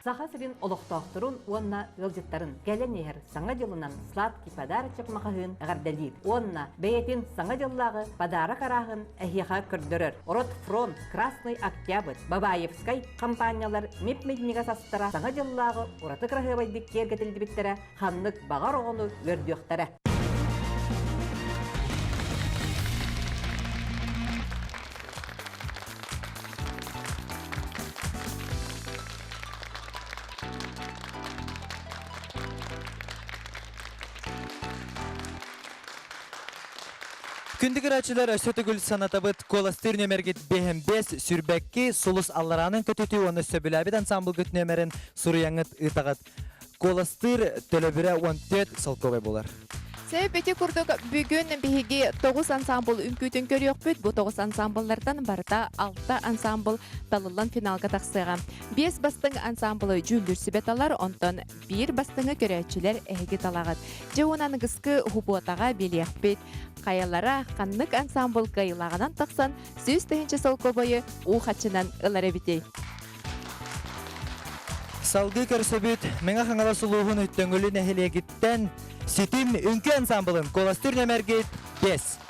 Саха сирин олохтоохторун уонна ыалдьыттарын кэлэн иһэр Саҥа дьылынан Сладкий подарочек маҕаһыын эҕэрдэлиир уонна бэйэтин Саҥа дьыллааҕы подарок арааһын эһиэхэ көрдөрөр. Рот фронт, Красный Октябрь, Бабаевскай хампаанньалар мип-минньигэс астара Саҥа дьыллааҕы ураты кыраһыабайдык киэргэтиллибиттэрэ ханнык баҕар оҕону үөрдүөхтэрэ. Күндү көрөөччүлэр өссө төгүл санатабыт куоластыыр нүөмэргит биэһэн биэс сүрбэкки сулус аллараанын көтүтүү уонна сөбүлээбит ансамблгыт нүөмэрин суруйаҥҥыт ыытаҕыт. Куоластыыр төлөбүрэ 14 солкуобай буолар. Сөп ити курдук бүгүн биһиги тоҕус ансамбл үҥкүүтүн көрүөхпүт. Бу тоҕус ансамбллартан барыта алта ансамбл талыллан финалга тахсыаҕа. Биэс бастыҥ ансамблы дьүүллүүр сүбэ талар, онтон биир бастыҥы көрөөччүлэр эһиги талаҕыт. Дьэ уон аныгыскы уһупуотаҕа билиэхпит. Хайалара ханнык ансамбл кыайыылааҕынан тахсан 100 000 солкуобайы уу хаччынан ылар эбитий? Салгыы көрсөбүт Мэҥэ Хаҥалас улууһун Төҥүлү нэһилиэгиттэн Ситим үҥкүү ансамблын куоластыыр нөмэргит 5.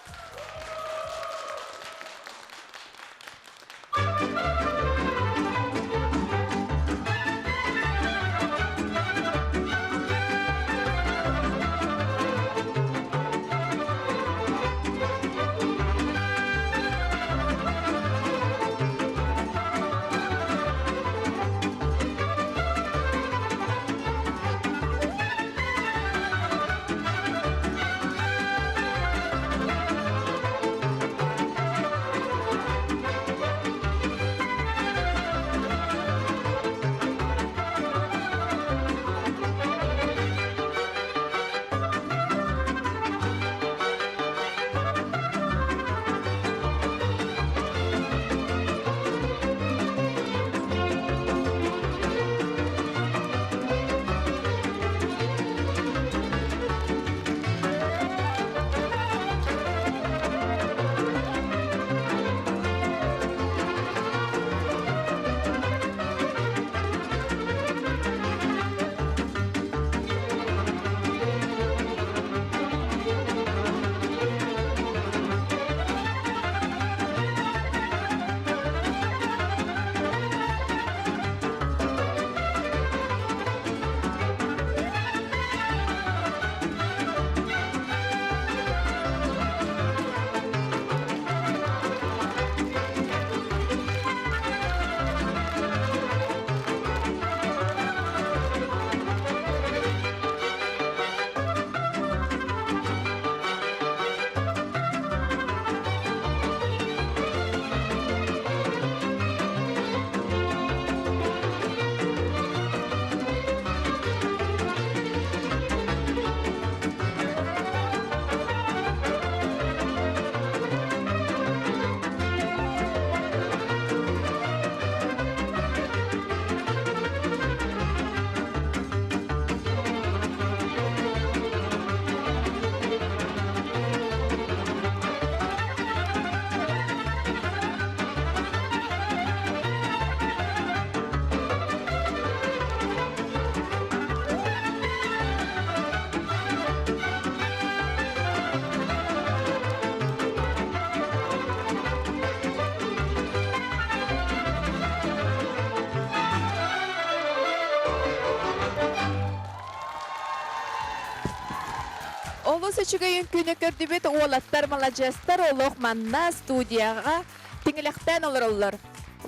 Олус үчүгэй үҥкүүнү көрдүбүт уолаттар маладьыастар олох манна студияҕа тиҥилэхтээн олороллор.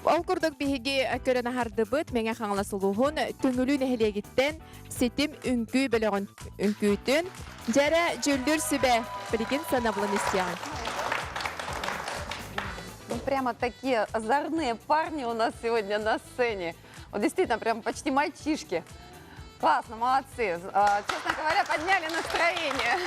Ол курдук биһиги көрөн аһардыбыт Мэҥэ Хаҥалас улууһун Төҥүлү нэһилиэгиттэн Ситим үҥкүү бөлөҕүн үҥкүүтүн Дьэрэ дьүүллүүр сүбэ билигин сыанабылын истиэҕиҥ. Ну, прямо такие озорные парни у нас сегодня на сцене. Вот действительно, прям почти мальчишки. Классно, молодцы. А, честно говоря, подняли настроение.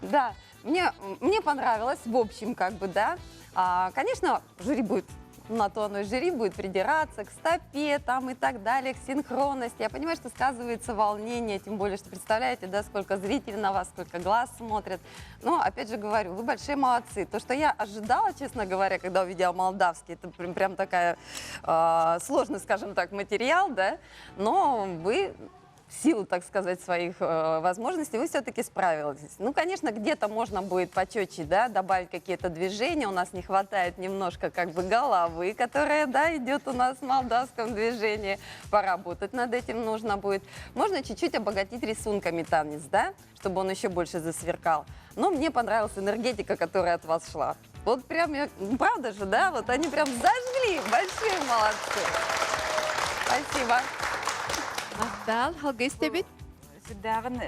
Да, мне, мне понравилось, в общем, как бы, да. А, конечно, жюри будет на то оно и жюри будет придираться к стопе там и так далее, к синхронности. Я понимаю, что сказывается волнение, тем более, что представляете, да, сколько зрителей на вас, сколько глаз смотрят. Но, опять же говорю, вы большие молодцы. То, что я ожидала, честно говоря, когда увидела молдавский, это прям, прям такая э, сложный, скажем так, материал, да, но вы в силу, так сказать, своих э, возможностей, вы все-таки справились. Ну, конечно, где-то можно будет почетче, да, добавить какие-то движения. У нас не хватает немножко как бы головы, которая, да, идет у нас в молдавском движении. Поработать над этим нужно будет. Можно чуть-чуть обогатить рисунками танец, да, чтобы он еще больше засверкал. Но мне понравилась энергетика, которая от вас шла. Вот прям, я, правда же, да, вот они прям зажгли, большие молодцы. Спасибо. Махтал, салгыы истэбит. Сүрдээҕин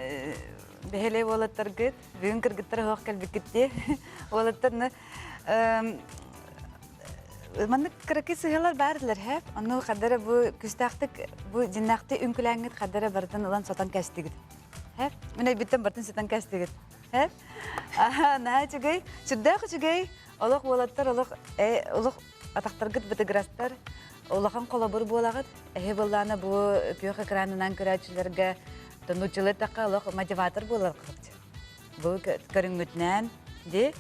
бэһэлэй уолаттаргыт, бүгүн кыргыттар оһох кэлбиккит Уолаттарны маннык кыракый сыһыалар баарлар һэ. Ону хадара бу күстээхтик бу дьиннээхти үҥкүлээҥҥит хадара барытын ылан сотон кэстигит. Һэ? Мин өйбүттэн барытын сотон кэстигит. Һэ? Аха, наһаа үчүгэй. Сүрдээх үчүгэй. Олох уолаттар олох олох атахтаргыт бытыгырастар улахан холобур буолаҕыт. Эһи былаана бу күөх экранынан көрөөччүлэргэ нууччалыы эттэххэ олох мотиватор буоларгыт. Бу көрүҥҥүтүнэн ди.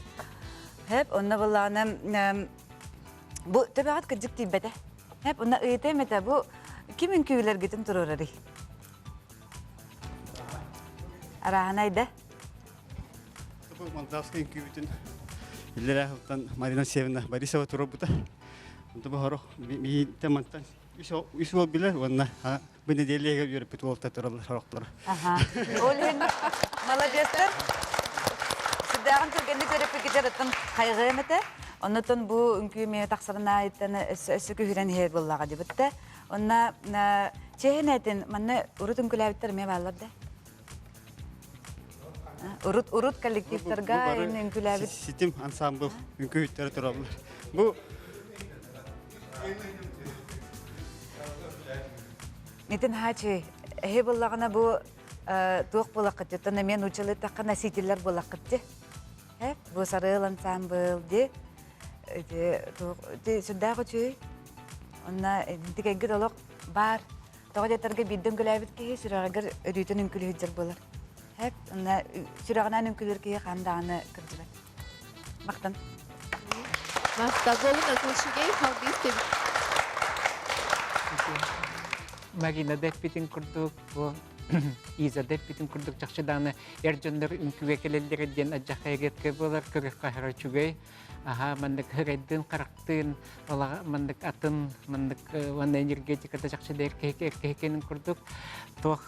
Хэп онно былаана бу төбөҕүт кырдьык тиийбэтэ. Хэп онно ыйытыам этэ бу ким үҥкүүлэргитин туруорарый? Арааһынай да? Бу Молдавскай үҥкүүбүтүн иллэрээ сылтан Марина Севна Борисова туруорбута. Онто бу сорох миинтэн мантан үс уол билэр уонна бу нэдиэлэгэ үөрэппит уолта тураллар сорохторо. Аха. Ол иһин молодецтар. Сүрдээҕин түргэнник үөрэппиккитигэр оттон хайҕыам этэ. Оннотон бу үҥкүү эмиэ тахсарын аайыттан өссө өссө күһүрэн иһэр буоллаҕа дибитте. Онна чиэһинэтин манна урут үҥкүлээбиттэр эмиэ бааллар да? Урут урут коллективтарга үҥкүлээбит Ситим ансамбл үҥкүүһүттэрэ тураллар. Бу Нитин хаачы эһи буллаҕына бу туох буолаххыт оттон эмиэ нууччалыы эттэххэ носителлэр буолаххыт дии. Э бу сарыал ансамбл дии ити сүрдээх үчүгэй. Онно тикэйгит олох баар Тоҕо диэтэргэ биирдэ үҥкүлээбит киһи сүрэҕигэр өрүүтүн үҥкүлүү сылдьар буолар. Һэп, онно сүрэҕинэн үҥкүлүүр киһи хаан даҕаны кырдьыбат. Махтан. Махтаболун Акушигей халбиз тебит. Марина да эппитин курдук, бу Иза да эппитин курдук чахчы даҕаны эр дьоннор үҥкүүгэ кэлэллэрэ диэн адьахайгетка буолар көрүөххэ үчүгэй. Аха маннык һырайдыын харахтыын маннык атын маннык уонна энергетиката чахчы да эркэһикенин курдук туох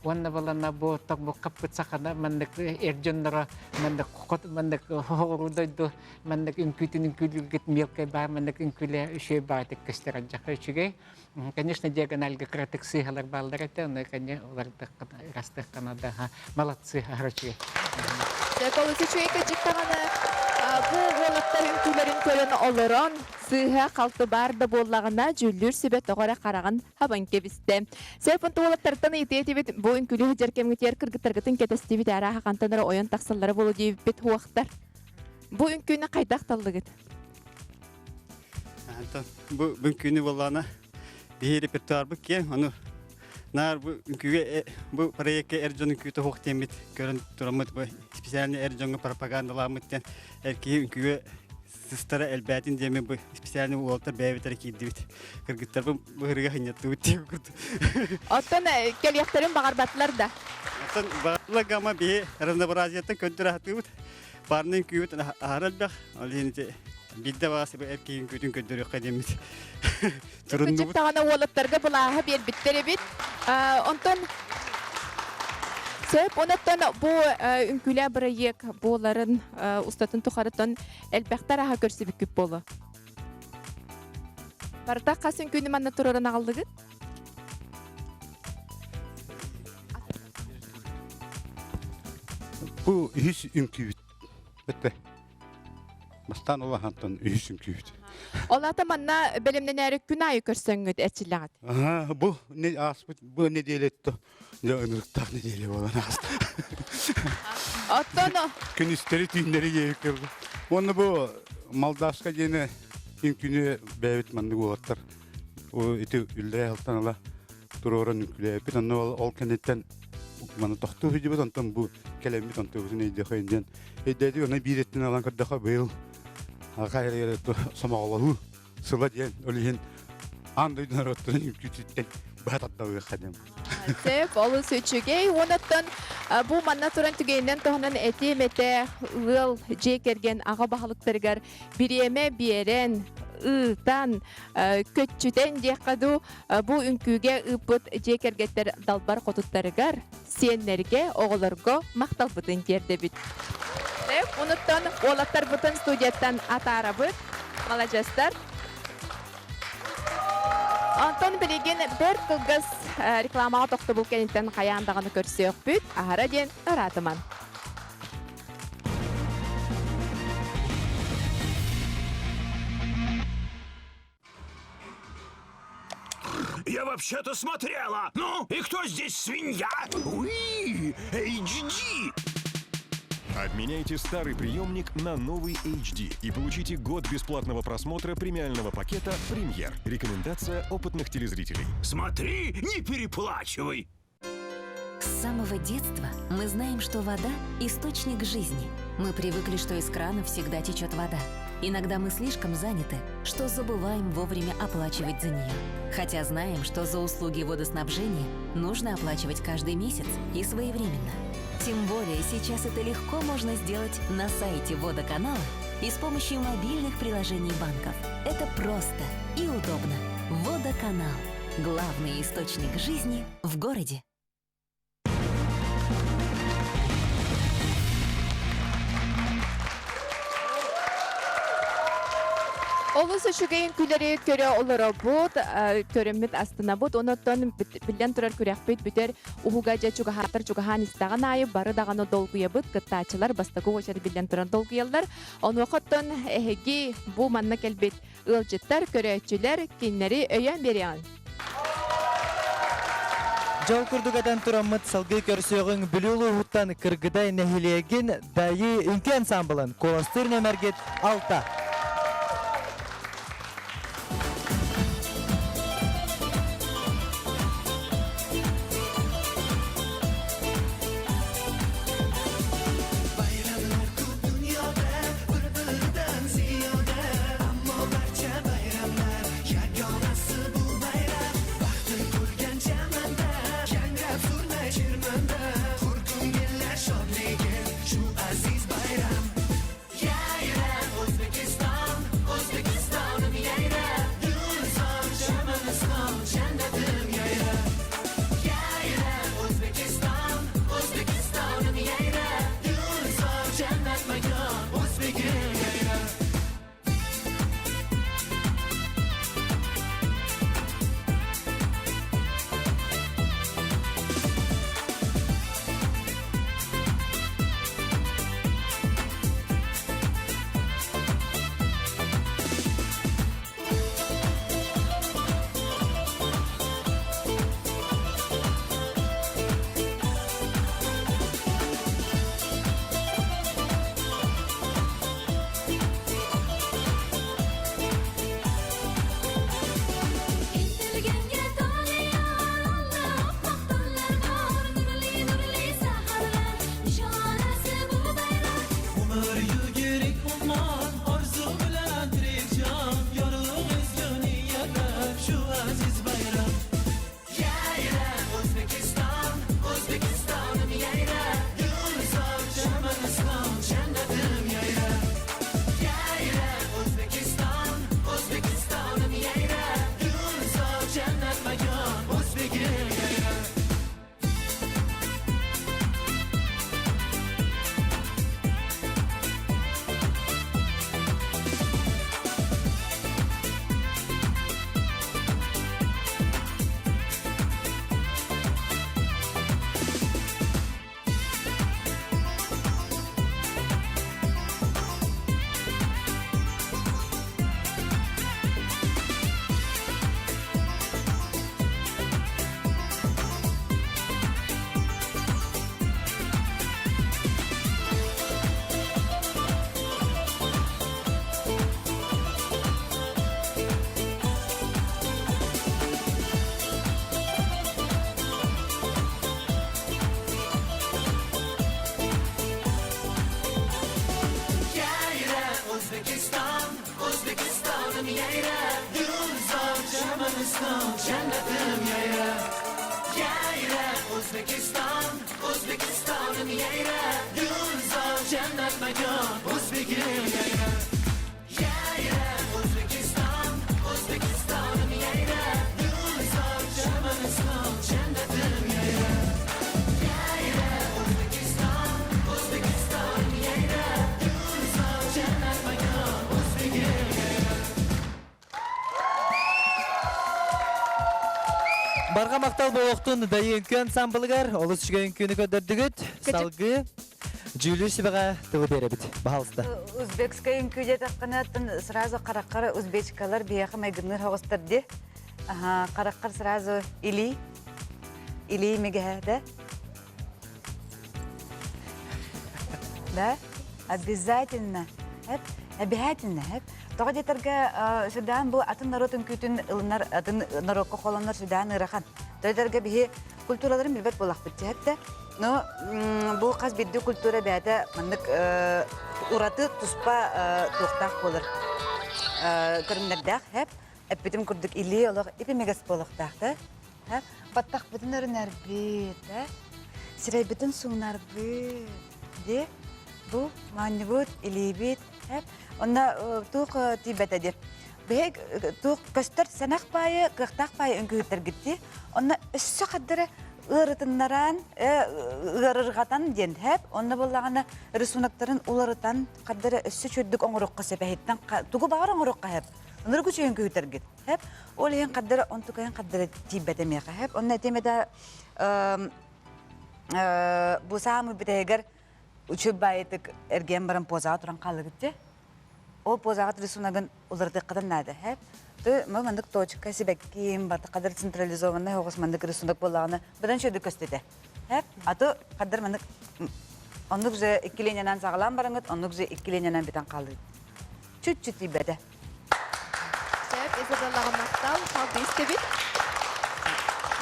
уонна балана бу ток бу хаппыт сахана маннык эр дьонноро маннык маннык хоҕуруу дойду маннык үҥкүүтүн үҥкүүлүүргүт мелкай баар маннык үҥкүүлэ үчүгэй баҕатык көстөр адьаха үчүгэй конечно диагональга кыратык сыыһалар бааллар этэ ону конечно ырастыаххана да молодцы аһара үчүгэй Олус үчүгэй кырдьыктаҕына бу уолаттар үҥкүүлэрин көрөн олорон сыыһа халты баар да буоллаҕына дьүүллүүр сүбэ тоҕо эрэ хараҕын хабан кэбистэ. Сөп онто уолаттартан ыйытыы этибит бу үҥкүүлүү сылдьар кэмҥитигэр кыргыттаргытын кэтэстибит арааһа хантан эрэ ойон тахсаллара буолуо диэбиппит уохтар. Бу үҥкүүнү хайдах таллыгыт? Антон, бу үҥкүүнү буоллаҕына биһи репертуарбыт киэҥ, ону наар бу үҥкүүгэ бу проекка эр дьон үҥкүүтэ суох диэммит көрөн тураммыт бу специально эр дьоҥҥо пропагандаламмыт диэн эр киһи үҥкүүгэ сыстара элбээтин диэммит бу специально уолаттар бэйэбит эрэ киирдибит. Кыргыттарбын быһырыга хынньаттыбыт диэн курдук. Оттон кэлиэхтэрин баҕарбатылар да? Оттон баҕарбатылар гама биһи разнообразиеттан көрдөрө сатыыбыт. Парный үҥкүүбүт аһара элбэх. Ол иһин ити биирдэ баҕас эр киһи үҥкүүтүн көрдөрүөххэ диэммит туруннубут. Кырдьык уолаттарга былааһы биэрбиттэр эбит. Онтон сөп, онуттан бу үҥкүүлээ бырайыак буоларын устатын тухарытан элбэхтэр аһа көрсүбүккүт буолуо. Барыта хас үҥкүүнү манна турарын аҕаллыгыт? Бу үһүс үҥкүүбүт. Бөттө. Бастаан улахантан үһүс үҥкүүбүт. Ол аата манна бэлэмнэнээри күн аайы көрсөҥҥүт эрчиллэҕит. Аха, бу не ааспыт бу нэдиэлэ дьэ ынырыктаах нэдиэлэ буолан ааста. Оттон Күнүстэри түүннэри диэбиккэ. Уонна бу Молдавска диэни үҥкүүнү бэйэбит маннык уолаттар ити үллэрэ алтан ыла туруоран үҥкүүлээбиппит. Онно ол кэнниттэн маны тохтуу сылдьыбыт, онтон бу кэлэммит онтубутун өйдүөхөйүн диэн өйдөөтүк. Онно биир өттүн ылан көрдөхө быйыл хайа сомоҕолоһуу сыла диэн ол иһин аан дойду норуоттарын үҥкүүтүттэн быһа тардалыахха диэн. Сөп, олус үчүгэй. Уонаттан бу манна туран түгэнинэн туһанан этиэм этэ ыал, дьиэ кэргэн аҕа баһылыктарыгар бириэмэ биэрэн, ыытан, көччүтэн диэххэ дуу, бу үҥкүүгэ ыыппыт дьиэ кэргэттэр далбар хотуттарыгар, сиэннэргэ, оҕолорго махталбытын тиэрдэбит. Онуттан уолаттарбытын студияттан атаарабыт. Маладьыастар. Онтон билигин бэрт кылгас рекламаҕа тохтобул кэнниттэн хайаан даҕаны көрсүөхпүт. Аһара диэн ыраатыман. Я вообще-то смотрела. Ну, и кто здесь свинья? Уи, HD. Обменяйте старый приемник на новый HD и получите год бесплатного просмотра премиального пакета «Премьер». Рекомендация опытных телезрителей. Смотри, не переплачивай. С самого детства мы знаем, что вода – источник жизни. Мы привыкли, что из крана всегда течет вода. Иногда мы слишком заняты, что забываем вовремя оплачивать за нее. Хотя знаем, что за услуги водоснабжения нужно оплачивать каждый месяц и своевременно. Тем более сейчас это легко можно сделать на сайте водоканала и с помощью мобильных приложений банков. Это просто и удобно. Водоканал – главный источник жизни в городе. Олус үчүгэй үҥкүүлэри көрө олоробут, көрөммүт астынабыт. Онон биллэн турар күрэхпит бүтэр уһуга дьэ чугаһаатар чугаһаан истэҕин аайы бары даҕаны долгуйабыт. Кыттааччылар бастакы уочарат биллэн туран долгуйаллар. Онуоха оттон эһиги бу манна кэлбит Ыалдьыттар, көрөөччүлэр кинилэри өйөөн биэриэҕиҥ. Дьол курдук этэн тураммыт салгыы көрсүөҕүҥ Бүлүү улууһуттан Кыргыдай нэһилиэгин Дайыы үҥкүү ансаамбылын куоластыыр нөмэргит 6. Chamanistон, jannatim yayra. Yayra, O'zbekiston, O'zbekistonim yayra. Gulzor, jannat makon, o'zbegim yayra. Yayra, O'zbekiston, O'zbekistonim yayra. Gulzor, Chamaniston, jannatim yayra. Yayra, O'zbekiston, O'zbekistonim yayra. Gulzor, jannat makon, o'zbegim yayra. Барҕа махтал буолуохтун Дайыы үҥкүү ансамблыгар олус үчүгэй үҥкүүнү көрдөрдүгүт. Салгыы дьүүллүүр сүбэҕэ тылы биэрэбит. Баһаалыста. Узбекскай үҥкүү диэтэххинэ сразу хараххар узбечкалар биһиэхэ майгынныыр оҕустар дии. Хараххар сразу илии, илии мигэһэ да? Да? Обязательно. Обязательно. Тоҕо диэтэргэ сүрдээн бу атын норуот үҥкүүтүн ылынар атын норуокка холонор сүрдээн ыарахан. Тоҕо диэтэргэ биһи культураларын билбэт буоллахпыт дьэ Но бу хас биирдии культура бэйэтэ маннык ураты туспа туохтаах буолар көрүҥнэрдээх хэп эппитим курдук илии олох ипимигэс буолуохтаах да баттахпытын өрүнэрбит сирэйбитин суунарбыт дии бу моонньубут илиибит онно туох тиийбэтэ диир биһи туох көстөр сэнэх баайы кыахтаах баайы үҥкүүһүттэргит дии онно өссө хардары ыарытыннаран ыарырҕатан диэн хэп онно буоллаҕына рисуноктарын уларытан хардары өссө чөрдүк оҥоруохха сөп эһиттэн тугу баҕар оҥоруохха хэп ынырык үчүгэй үҥкүүһүттэргит хэп ол иһин хардары онтукайын хардары тиийбэтэ миэхэ хэп онно этиэм этэ бу саамы бүтэһигэр үчүгэй баайытык эргийэн баран позаҕа туран хаалыгыт дии ол позаҕа рисуногын уларытыаххытын наада хэп ты мы маннык точка сибэккиим барта хадыр централизованный оҕус маннык рисунок буоллаҕына быдан үчүгэйдик көстүтэ хэп а то хадыр маннык оннук же икки линиянан саҕалаан бараҥыт оннук же икки линиянан бүтэн хаалыыт чуть-чуть тиийбэтэ Сөп, Изабеллаҕа махтал, салгыы истэбит.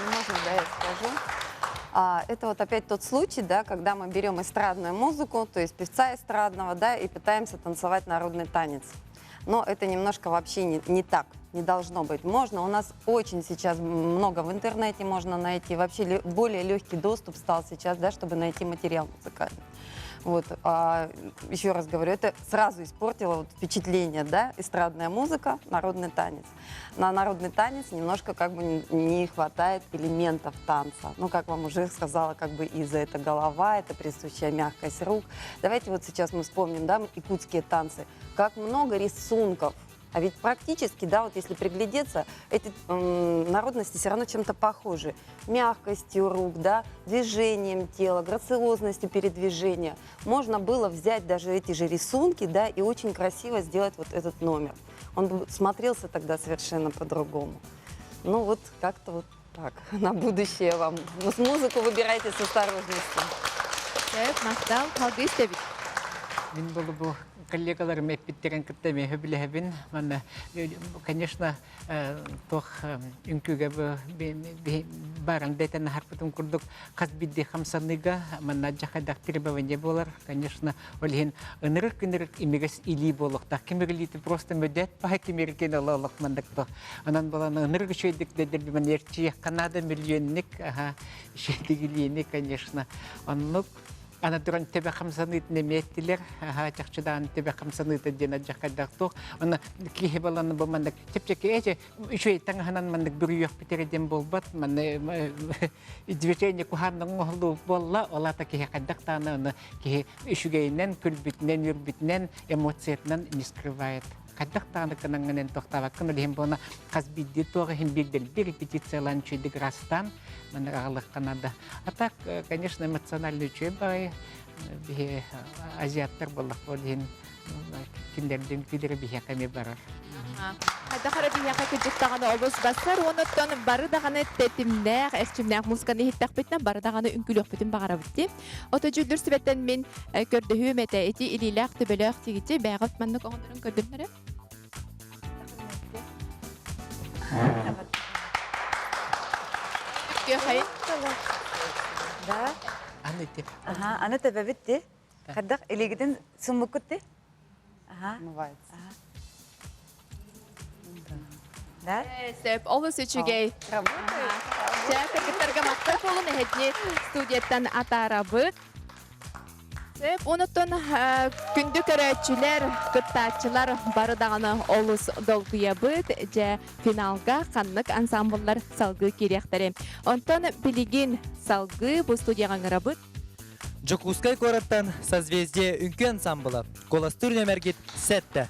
Ну, можно, да, я скажу? А, это вот опять тот случай, да, когда мы берем эстрадную музыку, то есть певца эстрадного, да, и пытаемся танцевать народный танец. Но это немножко вообще не, не так, не должно быть. Можно, у нас очень сейчас много в интернете можно найти, вообще более легкий доступ стал сейчас, да, чтобы найти материал музыкальный. Вот, а, еще раз говорю, это сразу испортило вот впечатление, да, эстрадная музыка, народный танец. На народный танец немножко как бы не хватает элементов танца. Ну, как вам уже сказала, как бы Иза, это голова, это присущая мягкость рук. Давайте вот сейчас мы вспомним, да, якутские танцы. Как много рисунков, а ведь практически, да, вот если приглядеться, эти народности все равно чем-то похожи. Мягкостью рук, да, движением тела, грациозностью передвижения. Можно было взять даже эти же рисунки, да, и очень красиво сделать вот этот номер. Он бы смотрелся тогда совершенно по-другому. Ну вот как-то вот так. На будущее вам. Музыку выбирайте с осторожностью. Сөп, махтал, салгыы истэбит. Мин бу коллегаларым эппиттерин кытта эмиэ сөбүлэһэбин. Манна, конечно, туох үҥкүүгэ баран дэтэн аһарбытым курдук хас биирдии хамсаныыга манна дьахайдах требование буолар. Конечно, ол иһин ынырык-ынырык имигэс илии буолуохтаах. Ким илиити просто мөдөт баһа кимирикин ыла олох маннык то. Онон буолан ынырык үчүгэйдик дэдэрбимэн эрчийиэххэ наада миллионник, аха, үчүгэйдик илиини, конечно. Оннук Аны туран төбө хамсаныытын эмиэ эттилэр. Аһаа, чахчыдаан төбө хамсаныыта диэн алдьархайдаах туох. Аны киһи баланы бу маннык чэпчэки эчи үчүгэй таҥаһынан маннык бүрүйүөхпүт эрэ диэн буолбат. Манна движение куһааннаҥ оҥоһуллубут буолла. Ол аата киһи хайдах даҕаны аны киһи үчүгэйинэн, күлбүтүнэн, үөрбүтүнэн, эмоциятынан не скрывает. Хайдах даҕаны гынаҥҥын тохтообоккун ол иһин буолна хас биирдии туох иһин биирдэлбир репетициялаан үчүгэйдик ырастаан маннык аҕалыахха наада. А так, конечно, эмоциональный үчүгэй баҕайы биһи азиаттар буоллахпыт иһин кинилэрдин күлэрэ биһиэхэ эмиэ барар. Хайдах эрэ биһиэхэ кырдьык даҕаны олус бассар, уонуттан бары даҕаны тэтимнээх, эрчимнээх музыканы иһиттэхпитинэ бары даҕаны үҥкүүлүөхпүтүн баҕарабыт дии. Ото дьүүллүүр сүбэттэн мин көрдөһүүм этэ, ити илиилээх төбөлөөх тигити бэйэҕит маннык оҥорон көрдүннэрэ. Да. Аны ти. Ага, аны төбөбүт ти. Хайдах илигитин суммуккут ти? Ага. Умывается. Да? Сөп, олус үчүгэй. Дьэ, кыргыттарга махтал буолун эһэтини студияттан атаарабыт. Сөп, онуттан күндү көрөөччүлэр, кыттааччылар бары даҕаны олус долгуйабыт. Дьэ, финалга ханнык ансамбллар салгыы киириэхтэри. Онтон билигин салгыы бу студияҕа ыҥырабыт. Дьокуускай куораттан Созвездие үҥкүү ансамбла Куоластыыр нүөмэргит сэттэ.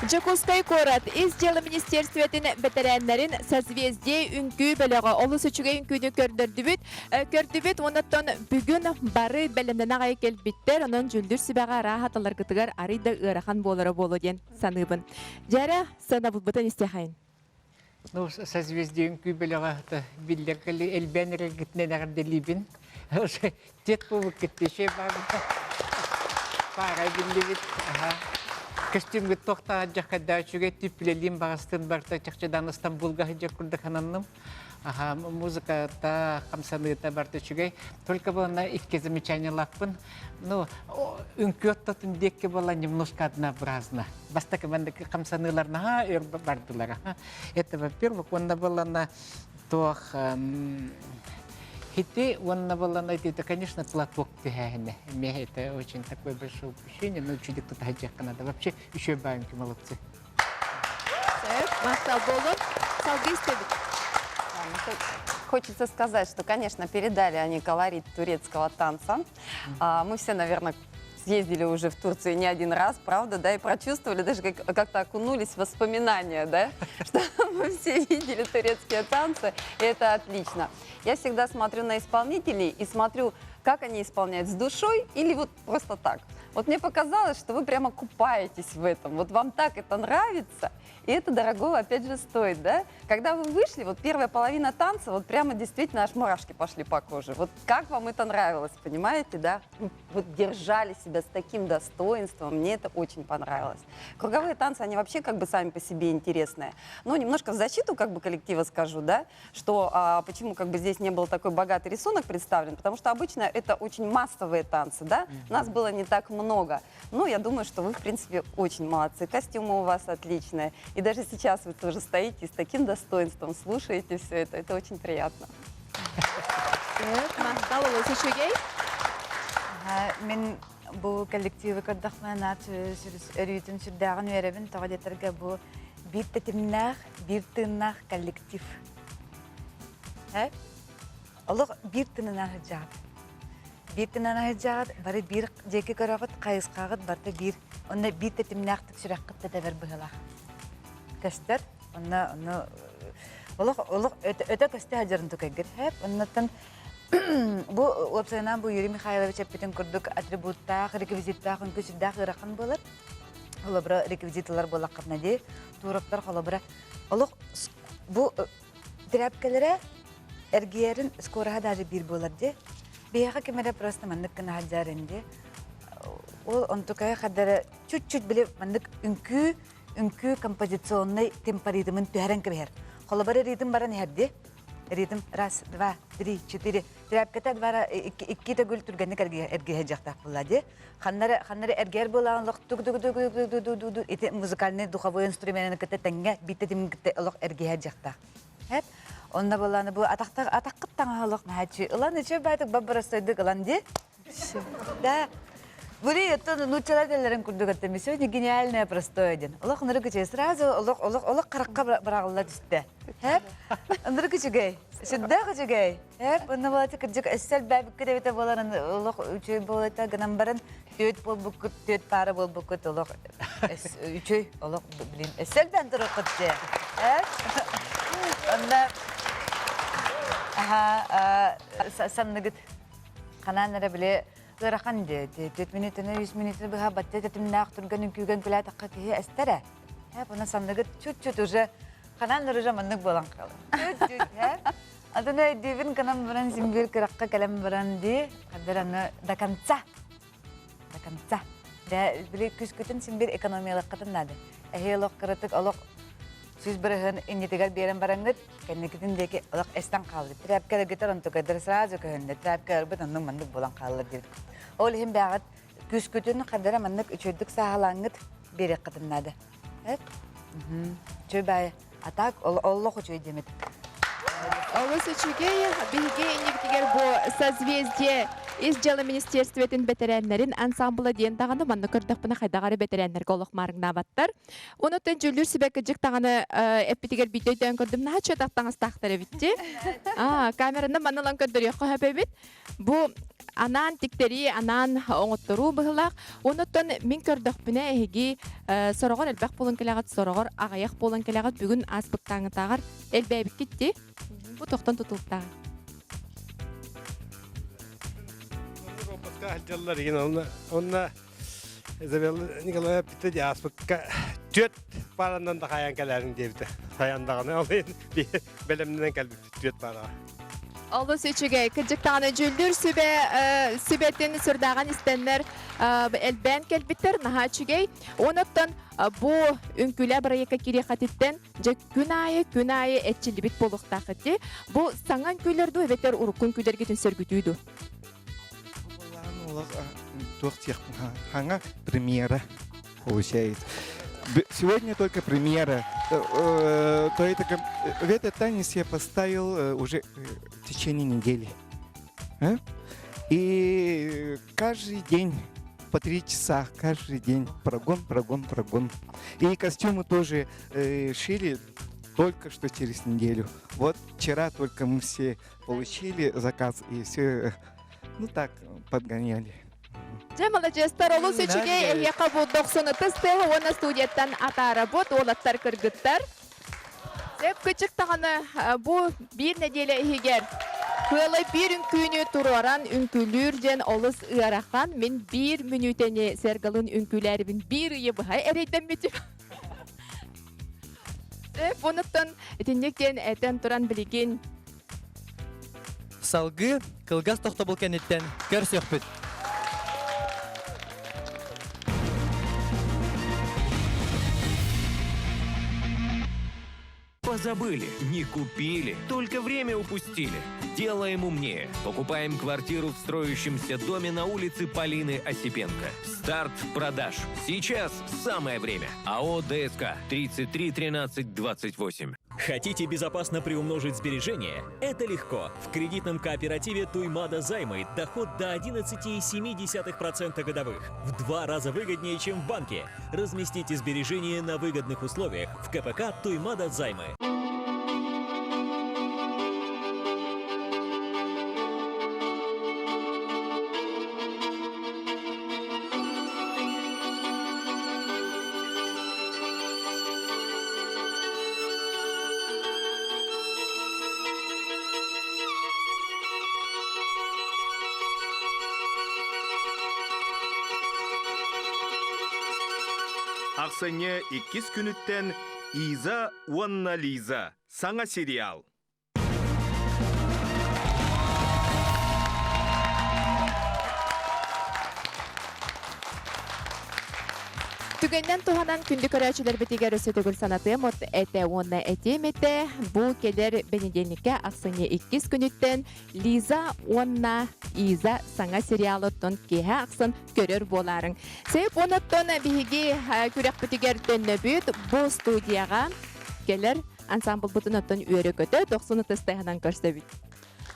Дьокуускай куорат Ис дьыала министиэристибэтин бэтэрээннэрин Созвездие үҥкүү бөлөҕө олус үчүгэй үҥкүүнү көрдөрдүбүт. Көрдүбүт уонна бүгүн бары бэлэмнэнэ аҕай кэлбиттэр. Онон дьүүллүүр сүбэҕэ арааһа таларгытыгар арый да ыарахан буолара буолуо диэн саныыбын. Дьэрэ, сыанабылбытын истиэхэйин. Ну, созвездие үҥкүү бөлөҕө биллэр элбээн эрэргитинэн эҕэрдэлиибин. Тет буолбуккут дешей Пара биллибит. Костюмгут тохтаа дьаххайдаа үчүгэй түппүлэлиин баҕастын барта чахчыдан Стамбулга сылдьар курдук хананным. Аха, музыката, хамсаныыта барта үчүгэй. Только была икки замечаниелаахпын. Ну, үҥкүү оттотун диэкки была немножко однообразно. Бастакы мандык хамсаныылар наһаа өр бардылар. Это, во-первых, онно была на туох... Хити уонна буоллана это, конечно, платок түһээһинэ. Эмиэ это очень такое большое упущение, но чудик тутаһыдьыахха надо. Вообще еще баинки молодцы. Махтал буолун. Салгыы истэбит. Хочется сказать, что, конечно, передали они колорит турецкого танца. А, мы все, наверное, съездили уже в Турцию не один раз, правда, да, и прочувствовали, даже как- как-то окунулись в воспоминания, да, что мы все видели турецкие танцы, и это отлично. Я всегда смотрю на исполнителей и смотрю, как они исполняют, с душой или вот просто так. Вот мне показалось, что вы прямо купаетесь в этом, вот вам так это нравится, и это дорогого, опять же, стоит, да? Когда вы вышли, вот первая половина танца, вот прямо действительно аж мурашки пошли по коже. Вот как вам это нравилось, понимаете, да? Вот держали себя с таким достоинством, мне это очень понравилось. Круговые танцы, они вообще как бы сами по себе интересные. Но немножко в защиту как бы коллектива скажу, да, что а, почему как бы здесь не был такой богатый рисунок представлен, потому что обычно это очень массовые танцы, да, нас было не так много. Но я думаю, что вы, в принципе, очень молодцы. Костюмы у вас отличные. И даже сейчас вы тоже стоите и с таким достоинством слушаете все это. Это очень приятно. Махтал олус үчүгэй. Мин бу коллективы көрдөхпүнэ наат өрүүтүн сүрдээҕин үөрэбин тоҕо диэтэргэ бу биир тэтимнээх, биир тыыннаах коллектив. Олох биир тыынынан сылдьаҕыт. Биир тыынынан сылдьаҕыт, бары биир диэки көрөҕүт, хайысхаҕыт барыта биир. Онно биир тэтимнээхтик сүрэххит да тэбэр быһыылаах. Көстөр. Онно ону олох олох өтө көстө сылдьарын тукайгыр. Хэп. Оннуттан бу уопсайынан бу Юрий Михайлович эппитин курдук атрибуттаах, реквизиттаах үҥкүү сүрдээх ыарахан буолар. Холобура реквизитлар буоллаххытына дии, туроктар холобура олох бу Тряпкалара эргийэрин скороһа даже биир буолар дии. Биһиэхэ ким эрэ просто маннык гына сылдьар дии. Ол онтукайа хардара чуть-чуть били маннык үҥкүү, үҥкүү композиционнай темпоритмын түһэрэн кэбиһэр. Холобур ритм баран иһэр дии. Ритм раз, два, три, четыре. Тряпката бара икки төгүл түргэнник эргиһэ дьахтаах буолла дии. Ханнары ханнары эргийэр буолаан олох туг туг туг туг туг туг ити музыкальный духовой инструменын кытта тэҥҥэ биитэ тимин кытта олох эргиһэ дьахтаах. Хэп. Онно буолааны бу атахтах атаххыт таҥаһа олох наһааччы ылан үчү баатык баббарастойдук ылан ди. Да. Бури это нууччалар дэллэрин курдук аттами сегодня гениальное простое один. Олох ынырык үчүгэй сразу олох олох олох харахха быраҕылла түстэ. Хэп. Ынырык үчүгэй. Сүрдээх үчүгэй. Эп, онно буолааччы кырдьык өссө элбээбиккит эбитэ буоларын олох үчүгэй буолуота гынан баран түөт буолбуккут, түөт паара буолбуккут олох үчүгэй олох блин өссө элбээн туруоххут дии. Эп. Онно аха санныгыт ханаан эрэ били ыарахан дии. Түөт мүнүүтүнэ, үс мүнүүтүнэ быһа бачча тэтимнээх түргэн үҥкүүгэн күлээтэххэ киһи эстэр ээ. Эп, онно санныгыт чуть-чуть уже ханаан уже маннык буолан хаалар. Чуть-чуть, э? Атын өйдүүбүн гынан баран син кыракка кэлэн баран дии, хаддар аны до конца. До конца. Да, били күскүтүн син бир экономиялыккытын наада. Эһи олох кыратык олох сүз бырыһын иннитигэр биэрэн бараҥҥыт, кэнникитин диэки олох эстэн хаалбыт. Тряпкаларгытар онтукайдар сразу көһүннэ. Тряпкаларбыт оннук маннык буолан хааллар диэбит. Ол иһин бэҕэт күскүтүн хаддара маннык үчүгэйдик сааһылааҥҥыт биэриэххитин наада. Эп. Үчүгэй баайы. А так олох үчүгэй диэмит. Олус үчүгэй. Биһиги иннибитигэр бу Созвездие ис дьыала министерствотын бэтэрээннэрин ансамбла диэн даҕаны манна көрдөхпүнэ хайдах эрэ бэтэрээннэргэ олох маарыҥнаабаттар. Онуттан дьүүллүүр сүбэ кыдьык даҕаны эппитигэр биирдэ өйдөөн көрдүм наһаа чуотах таҥастаахтар эбит дии. Аа, камераны манна ылан көрдөрүөххэ сөп эбит. Бу анаан тиктэрии, анаан оҥотторуу быһылаах. Онуттан мин көрдөхпүнэ эһиги сороҕор элбэх буолан кэлэҕит, сороҕор аҕыйах буолан кэлэҕит. Бүгүн ааспыттааҥытааҕар элбээбиккит дии. Бу тохтон тутулуктааҕый? Роботка сылдьаллар игин онно онно Изабелла Николаева эппитэ дии ааспыкка түөрт пааранан да хайаан кэлээриҥ диэбитэ. Хайаан даҕаны ол иһин бэлэмнэнэн кэлбиппит түөрт паараҕа. Олус үчүгэй. Кырдьык даҕаны дьүүллүүр сүбэ сүбэтин сүрдээҕин истэннэр элбээн кэлбиттэр. Наһаа үчүгэй. Онуттан бу үҥкүүлээ бырайыакка киириэххититтэн дьэ күн аайы күн аайы эрчиллибит буолуохтааххыт дии. Бу саҥа үҥкүүлэр дуу эбэтэр урукку үҥкүүлэргитин сөргүтүү дуу? Туох хаҥа премьера получается. Сегодня только премьера. То это, в этот танец я поставил уже в течение недели. И каждый день по 3 часа, каждый день прогон, прогон, прогон. И костюмы тоже шили только что через неделю. Вот вчера только мы все получили заказ и все, ну так, подгоняли. Дьэ, маладьыастар, олус үчүгэй эһиэхэ бу дохсун ытыс тыаһа уонна студияттан атаарабыт уолаттар, кыргыттар. Сөп кычык даҕаны бу биир нэдиэлэ иһигэр Кыалай биир үҥкүүнү туруоран үҥкүүлүүр диэн олус ыарахан. Мин биир мүнүүтэни Сергалын үҥкүүлээрибин биир ыйы быһа эрэйдэммитим. Сөп, онуттан итинник диэн этэн туран билигин Салгыы кылгас тохтобул кэнниттэн көрсүөхпүт. Позабыли, не купили, только время упустили. Делаем умнее. Покупаем квартиру в строящемся доме на улице Полины Осипенко. Старт продаж. Сейчас самое время. АО ДСК 33 13 28. Хотите безопасно приумножить сбережения? Это легко. В кредитном кооперативе Туймада Займы доход до 11,7% годовых. В два раза выгоднее, чем в банке. Разместите сбережения на выгодных условиях в КПК Туймада Займы. Ахсынньы иккис күнүттэн Иза уонна Лиза саҥа сериал. Түгэннэн туһанан күндү көрөөччүлэрбитигэр өссө төгүл санатыам от этэ уонна этиэм этэ. Бу кэлэр бэнидиэнньиккэ ахсынньы иккис күнүттэн Лиза уонна Иза саҥа сериалыттан киэһэ ахсын көрөр буолаарыҥ. Сөп оноттон биһиги күрэхпитигэр төннөбүт. Бу студияҕа кэлэр ансамблбытын оттон үөрэ-көтө дохсун ытыс тыаһынан көрсөбүт.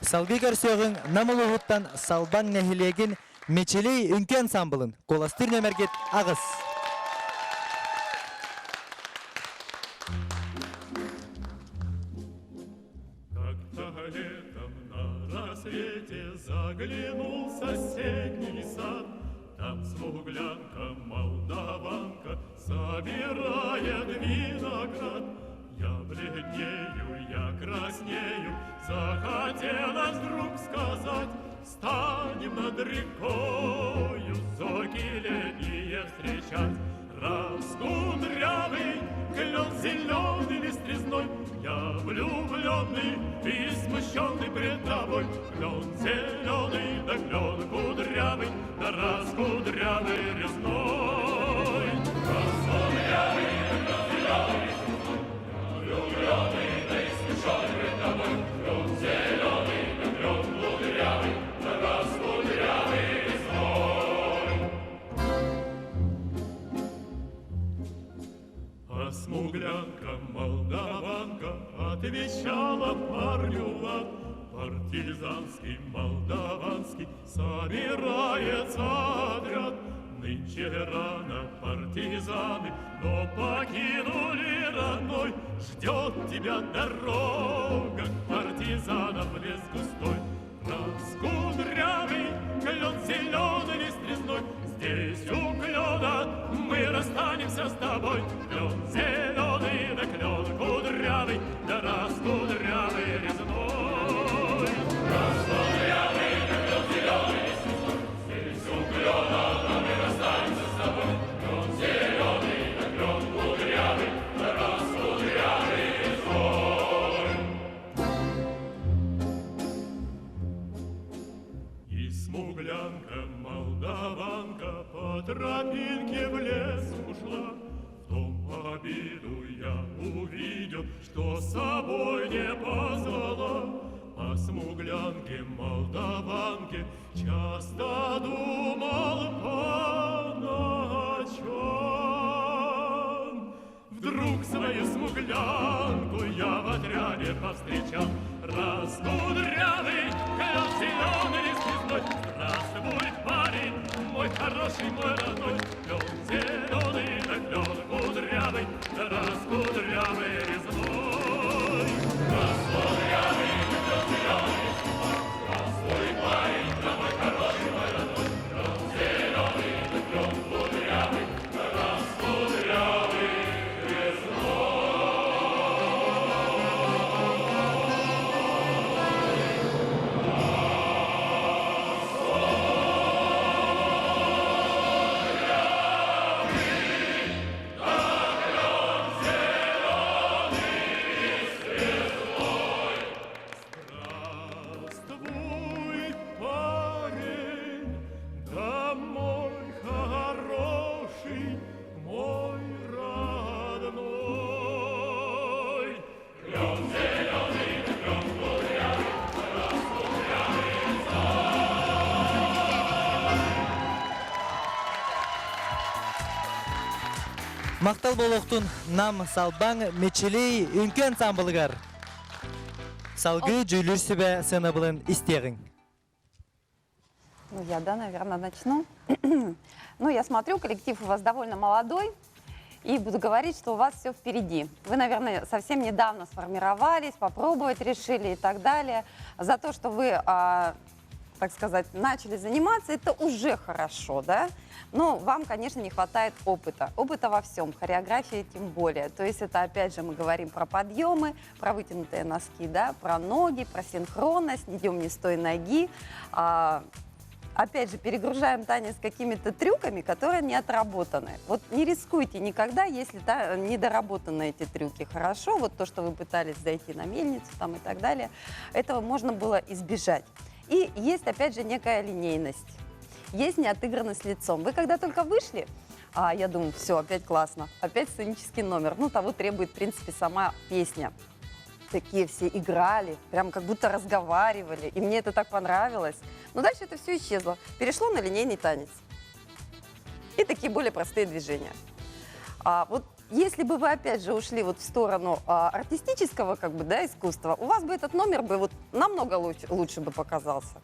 Салгыы көрсүөҕүҥ Нам улууһуттан Салбаҥ нэһилиэгин Мичилий үҥкүү ансамблын куоластыыр нүөмэргит 8. Как-то летом на рассвете заглянул в соседний сад. Там смуглянка, молдаванка собирает виноград. Я бледнею, я краснею, захотелось вдруг сказать, Станем над рекою зорьки летние встречать. Раз кудрявый, клен зеленый лист резной, Я влюбленный и смущенный пред тобой. Клен зеленый, да клен кудрявый, да раз кудрявый резной. Раз кудрявый, да клен зеленый лист резной, я влюбленный, да и смущенный пред тобой. Клен зеленый, да клен кудрявый, да раз кудрявый резной. А смуглянка, молдаванка отвечала парню лад. Партизанский, молдаванский собирается отряд. Нынче рано партизаны, но покинули родной. Ждет тебя дорога к партизанам в лес густой. Раз кудрявый, клен зеленый лист резной, Здесь у клена мы расстанемся с тобой. Клен зеленый, да клен кудрявый, да раз кудрявый резной. Раз кудрявый, да клен зеленый лист резной, Здесь у клена мы расстанемся с тобой. Клен зеленый, да клен кудрявый, да раз кудрявый резной. И смуглянка, молдаванка по тропинке в лес ушла. В том обиду я увидел, что с собой не позвала. О смуглянке, молдаванке часто думал по ночам. Вдруг свою смуглянку я в отряде повстречал. Раз кудрявый, клен зеленый лист. хороший мой родной, клен зеленый, да клен кудрявый, да раскудрявый резной. Раскудрявый, да клен зеленый, здравствуй, парень, да мой хороший мой родной, клен зеленый, да клен кудрявый, да раскудрявый Здравствуй, парень, да мой хороший, мой родной. Клен зеленый, клен кудрявый, раскудрявый Махтал буолуохтун Нам Салбаҥ Мичилий үҥкүү ансаамбылыгар. Салгыы дьүүллүүр сүбэ сыанабылын истиэҕиҥ. Ну, я, да, наверное, начну. ну, я смотрю, коллектив у вас довольно молодой, и буду говорить, что у вас все впереди. Вы, наверное, совсем недавно сформировались, попробовать решили и так далее. За то, что вы, а, так сказать, начали заниматься, это уже хорошо, да? Но вам, конечно, не хватает опыта. Опыта во всем, хореографии тем более. То есть это, опять же, мы говорим про подъемы, про вытянутые носки, да, про ноги, про синхронность, идем не с той ноги. А, опять же, перегружаем танец какими-то трюками, которые не отработаны. Вот не рискуйте никогда, если та, не доработаны эти трюки хорошо. Вот то, что вы пытались зайти на мельницу там и так далее, этого можно было избежать. И есть, опять же, некая линейность. Есть неотыгранность лицом. Вы когда только вышли, а, я думаю, все, опять классно, опять сценический номер. Ну, того требует, в принципе, сама песня такие все играли, прям как будто разговаривали. И мне это так понравилось. Но дальше это все исчезло. Перешло на линейный танец. И такие более простые движения. А вот если бы вы опять же ушли вот в сторону а, артистического как бы, да, искусства, у вас бы этот номер бы вот намного лучше, лучше бы показался.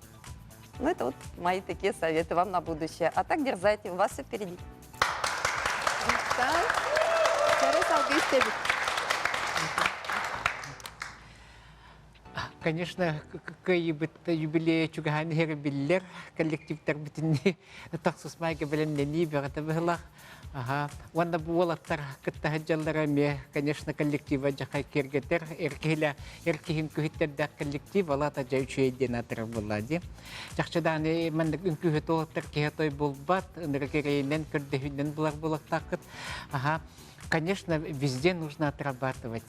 Ну, это вот мои такие советы вам на будущее. А так дерзайте, у вас все впереди. Махтал. Кэрэ салгыы истэбит. Конечно, кыайыбыт юбилейа чугаһаан иһэрэ биллэр. Коллективтар бүтүннүү тахсысмайга бэлэмнэнии бөҕөтө быһылаах. Аха. Уонна бу уолаттар кытта сылдьаллара эмиэ, конечно, коллектива дьахай киэргэтэр. Эр киһилэ, эр киһин күһүттэрдээх коллектив, алата дьэ үчүгэй диэн аатырар буоллаа дии. Чахчы даҕаны маннык үҥкүүһүт уолаттар киһи той булбат, ынырык эрэйинэн, көрдөһүүнэн булар буолуохтааххыт. Аха. Конечно, везде нужно отрабатывать.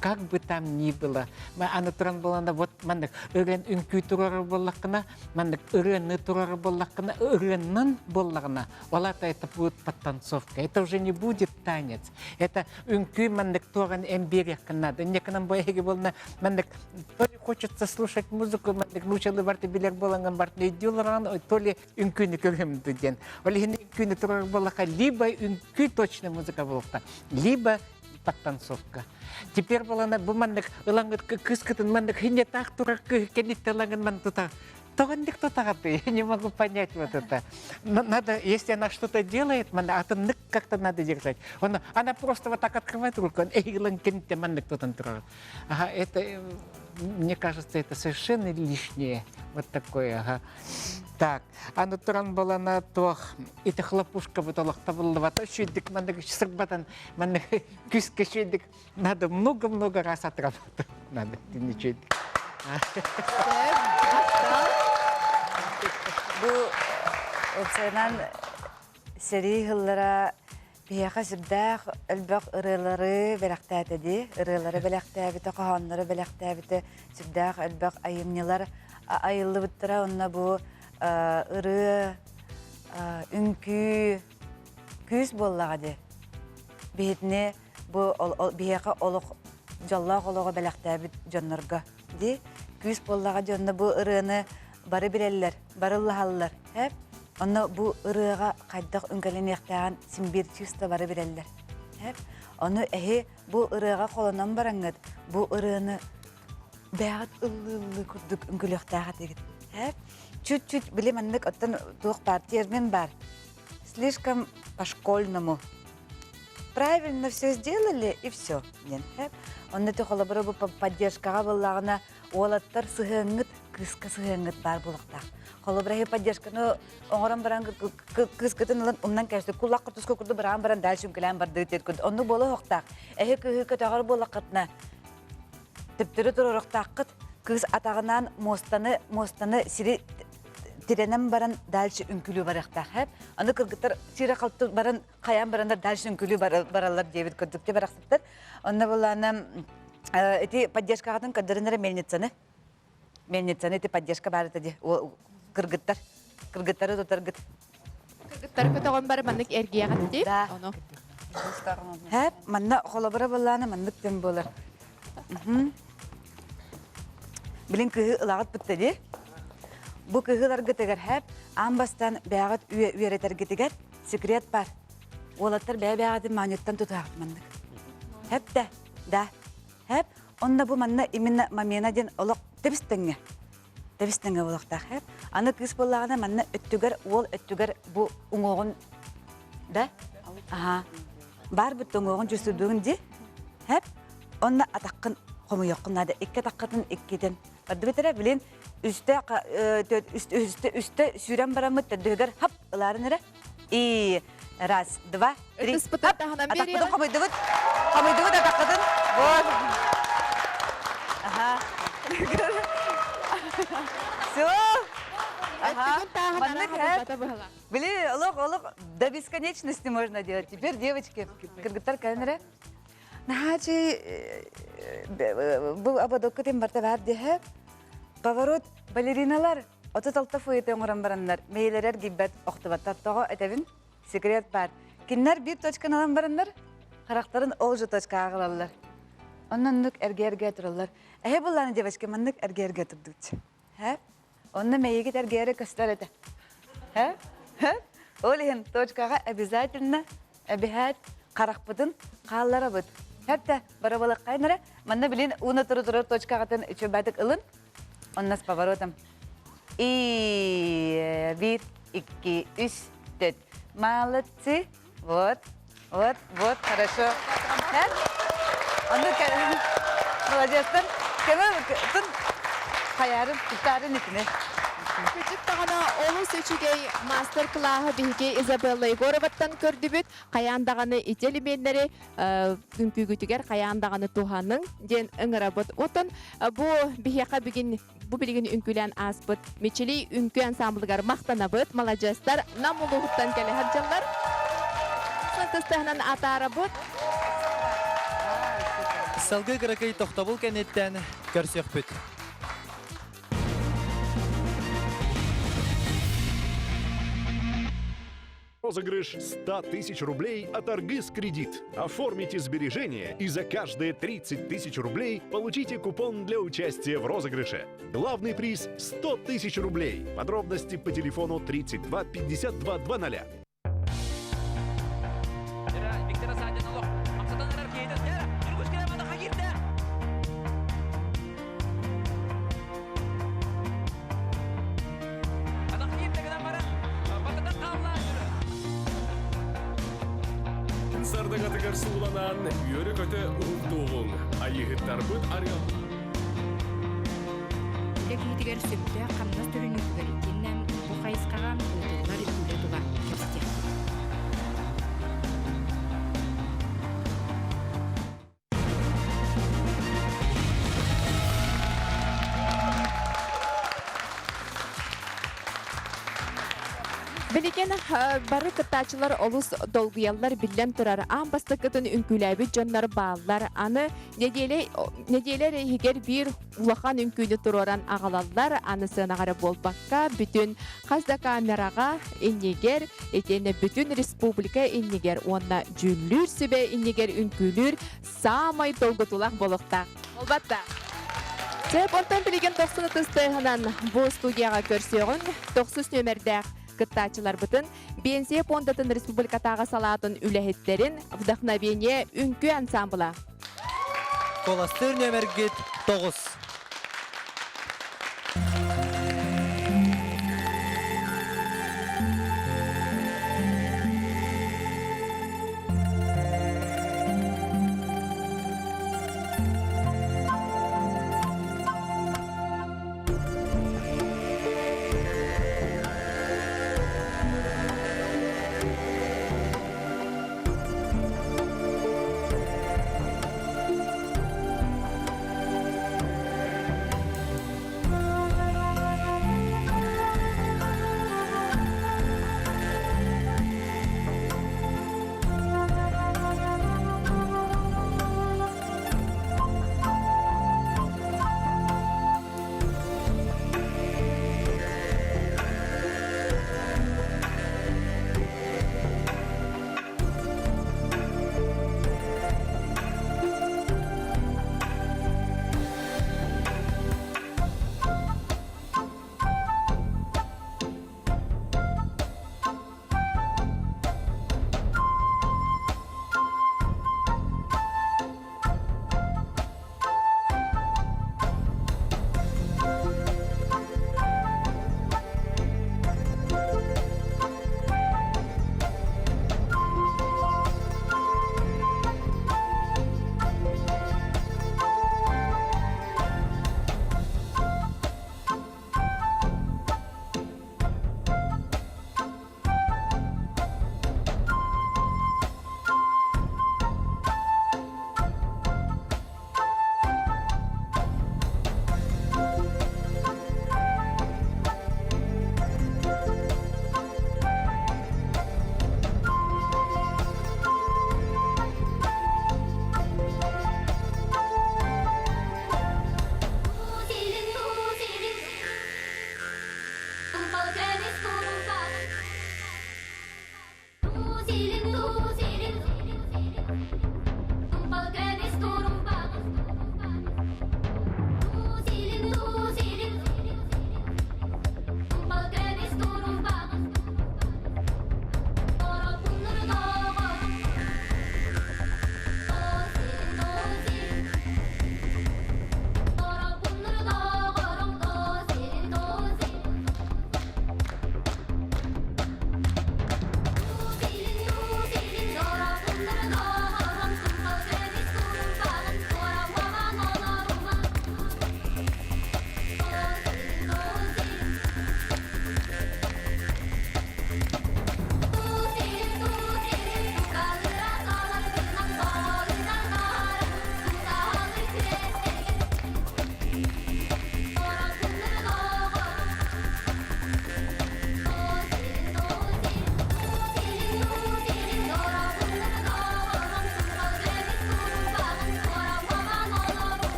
Как бы там ни было. Аны туран буолана вот маннык ырыан үҥкүү турар буоллаххына, маннык ырыаны турар буоллаххына, ырыаннан буоллаҕына, ол это это будет подтанцовка. Это уже не будет танец. Это үҥкүү маннык туоҕан эн биэриэххин надо. Иннекынан бу эһиги буолна маннык то ли хочется слушать музыку, маннык нуучалы барты билэр буолаҥын барты өйдүү то ли үҥкүүнү көрүм диэн. Ол иһин үҥкүүнү турар буоллахха либо үҥкүү точно музыка буолуохта, либо подтанцовка. Теперь буолана бу маннык ылаҥыт кыскытын маннык хиннетаах турар кэнниттэ ылаҥын ман тута Тоҕонник тутаҕатый? Не могу понять вот это. Надо, если она что-то делает, атыннык как-то надо держать. Он, она просто вот так открывает руку, он эй, ылан кэнниттэ маннык тутан турар. Ага, это, мне кажется, это совершенно лишнее. Вот такое, ага. Так, аны туран балана туох ити хлопушка бут олохтобуллубата шүйдик маннык сырбатан маннык күскэ шүйдик надо много-много раз отрабатывать надо ничего. Бу уопсайынан сэрии сыллара биһиэхэ сүрдээх элбэх ырыалары бэлэхтээтэ дии. Ырыалары бэлэхтээбитэ, хоһооннору бэлэхтээбитэ, сүрдээх элбэх айымньылар айыллыбыттара. Онно бу ырыа, үҥкүү күүс буоллаҕа дии. Биһитини бу биһиэхэ олох дьоллоох олоҕу бэлэхтээбит дьоннорго дии. Күүс буоллаҕа дии. Онно бу ырыаны бары билэллэр, бары ыллаһаллар. Эп? Онно бу ырыаҕа хайдах үҥкэлэниэхтээҕин син биир чыыста бары билэллэр. Эп? Ону эһи бу ырыаҕа холонон бараҥҥыт, бу ырыаны бэйэҕит ыллыы-ыллыы курдук үҥкүлүөхтээх этигит. Эп? Чуть-чуть били маннык оттон туох баар термин баар. Слишком по-школьному. Правильно все сделали и все. Диэн. Онно ти холобура бу поддержкаҕа буоллаҕына уолаттар сыһыаҥҥыт, кыыска сыһыаҥҥыт баар буолуохтаах. Холобура иһи поддержканы оҥорон баран кыыскытын ылан умнан кэбистик. Куллах куртуска курдук быраан баран дальше үҥкэлээн бардыы диэт курдук. Оннук буолуохтаах. Эһи кыыһы көтөҕөр буоллаххытына төптөрү туруоруохтааххыт. Кыыс атаҕынаан муостаны, муостаны сири тирэнэн баран дальше үҥкүлүү барыахтаах. Аны кыргыттар сиирэ-халты баран хайаан бараннар дальше үҥкүлүү бараллар диэбит курдук те барахсаттар. Онно булаана ити поддержкаҕытын көрдөрөн эрэ мельницаны. Мельницаны ити поддержка баар этэ ди кыргыттар. Кыргыттары тутаргыт. Кыргыттар көтөҕөн бары маннык эргиэҕит дии. Да. Ону. Хэп, манна холобура буллаана маннык тем буолар. Билин кыһы ылаҕыт бытта дии. Бу кыһыларгытыгар хэп, аан бастан бэйэҕит үөрэтэргитигэр секрет бар. Уолаттар бэйэ-бэйэҕитин маанньыттан тутуһаҕыт маннык. Хэп да, да. Хэп, онно бу манна именно мамена диэн олох тэбис тэҥҥэ. Тэбис тэҥҥэ буолуохтаах хэп. Аны кыыс буоллаҕына манна өттүгэр, уол өттүгэр бу уҥуоҕун да? Аха. Баар бутта уҥуоҕун чувствуйдугун дии. Хэп. Онно атаххын хомуйуоххун наада. Икки атаххытын иккитин. Бардыбыт эрэ, билин үстэ үстэ үстэ сүүрэн бараммыт төрдүһүгэр хап ылаарын эрэ. И раз, два, три. Ытыспытын таһынан Атахпытын хомуйдубут. Хомуйдубут атаххытын. Вот. Ага. Все. Ага. Маннык Били, олох, олох, до бесконечности можно делать. Теперь, девочки, кыргыттар кэлэн эрэ. Наһаачый бу ободокка тем барта бар диһэ. Поворот балериналар 36 фойете оҥорон бараннар мэйилэрэр гиббэт охтубаттар тоҕо этэбин секрет бар. Кинилэр биир точканы ылан бараннар харахтарын ол же точкаҕа ылаллар. Онноннук эргэ-эргэ тураллар. Эһэ буллааны девочки маннык эргэ-эргэ турдууччу. Һэ? Онно мэйигит эргээрэ көстөр этэ. Һэ? Һэ? Ол иһин точкаҕа обязательно эбиһээт харахпытын хаалларабыт. Хэптэ барабылыккайын эрэ манна билин ууна туру турар точкаҕытын үчүгэйдик ылын. Онно с поворотом. И биир, икки, үс, төрт. Молодцы. Вот, вот, вот, хорошо. Онно молодецтар. Кеме тун хайарын, туттарын итини. Күчүк даҕаны олус үчүгэй мастер-классы биһиги Изабелла Егороваттан көрдүбүт. Хайаан даҕаны ити элеменнэри үҥкүүгүтүгэр хайаан даҕаны туһаныҥ диэн ыҥырабыт. Оттон бу биһиэхэ бүгүн Бу билигин үҥкүүлээн ааспыт Мичилий үҥкүү ансамблыгар махтанабыт, маладьыастар Нам улууһуттан кэлэ сылдьаллар. Сылтыстаһынан атаарабыт. Салгыы кыракый тохтобул кэнниттэн көрсүөхпүт. Розыгрыш 100 тысяч рублей от Аргыс Кредит. Оформите сбережения и за каждые 30 тысяч рублей получите купон для участия в розыгрыше. Главный приз – 100 тысяч рублей. Подробности по телефону 32 52 00. Сардаҥатыгар сууланан, үөрэ-көтө уһуктуоҕуҥ, айыыһыттарбыт арыаллаан. Үлэ киһитигэр сөптөөх хамнас төлөнүүтүгэр итиэннэ бу хайысхаҕа ыытыллар үлэ тула кэпсэтиэхпит. Билигин бары кыттааччылар олус долгуйаллар биллэн турар. Аан бастакытын үҥкүүлээбит дьоннор бааллар. Аны нэдиэлэ нэдиэлэ эрэ иһигэр биир улахан үҥкүүнү туруоран аҕалаллар. Аны сыанаҕа эрэ буолбакка, бүтүн хас да камераҕа иннигэр, итиэннэ бүтүн республика иннигэр уонна дьүүллүүр сүбэ иннигэр үҥкүүлүүр саамай долгутуулаах буолуохтаах. Буолбат да? Сөп, онтон билигин тохсун ытыс тыаһынан бу студияҕа көрсүөҕүҥ. Тохсус нүөмэрдээх кыттааччыларбытын Биэнсийэ пуондатын республикатааҕы салаатын үлэһиттэрин Вдохновение үҥкүү ансамбла. Куоластыыр нүөмэргит 9.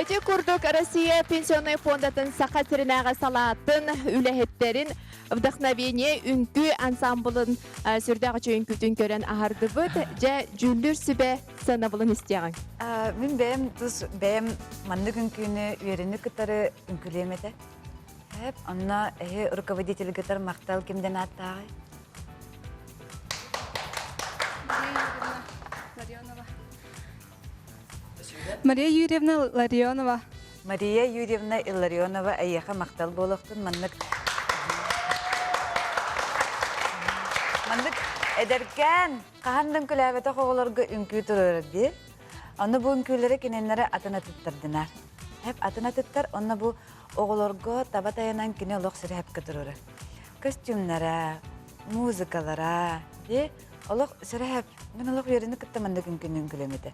Ити курдук Россия пенсионнай фондатын Саха сиринээҕи салаатын үлэһиттэрин Вдохновение үҥкүү ансамблын сүрдээх үчүгэй үҥкүүтүн көрөн аһардыбыт. Дьэ, дьүүллүүр сүбэ сыанабылын истиэҕиҥ. Мин бэйэм тус бэйэм маннык үҥкүүнү үөрүүнү кытары үҥкүүлүөм этэ. Эп, онно эһи руководительгытар махтал кимден ааттааҕый? Мария Юрьевна Ларионова. Мария Юрьевна Илларионова эйиэхэ махтал буолуохтун маннык маннык эдэркээн хаһан да үҥкүүлээбэтэх оҕолорго үҥкүү туруорар дии. Ону бу үҥкүүлэри кинилэри атын атыттардынар. Хэп атын атыттар, онно бу оҕолорго таба тайанан кини олох сири хэпкэ туруорар. Костюмнара, музыкалара, дии олох сири хэп. Мин олох үөрэнэ кытта маннык үҥкүүнү үҥкүүлүөм этэ.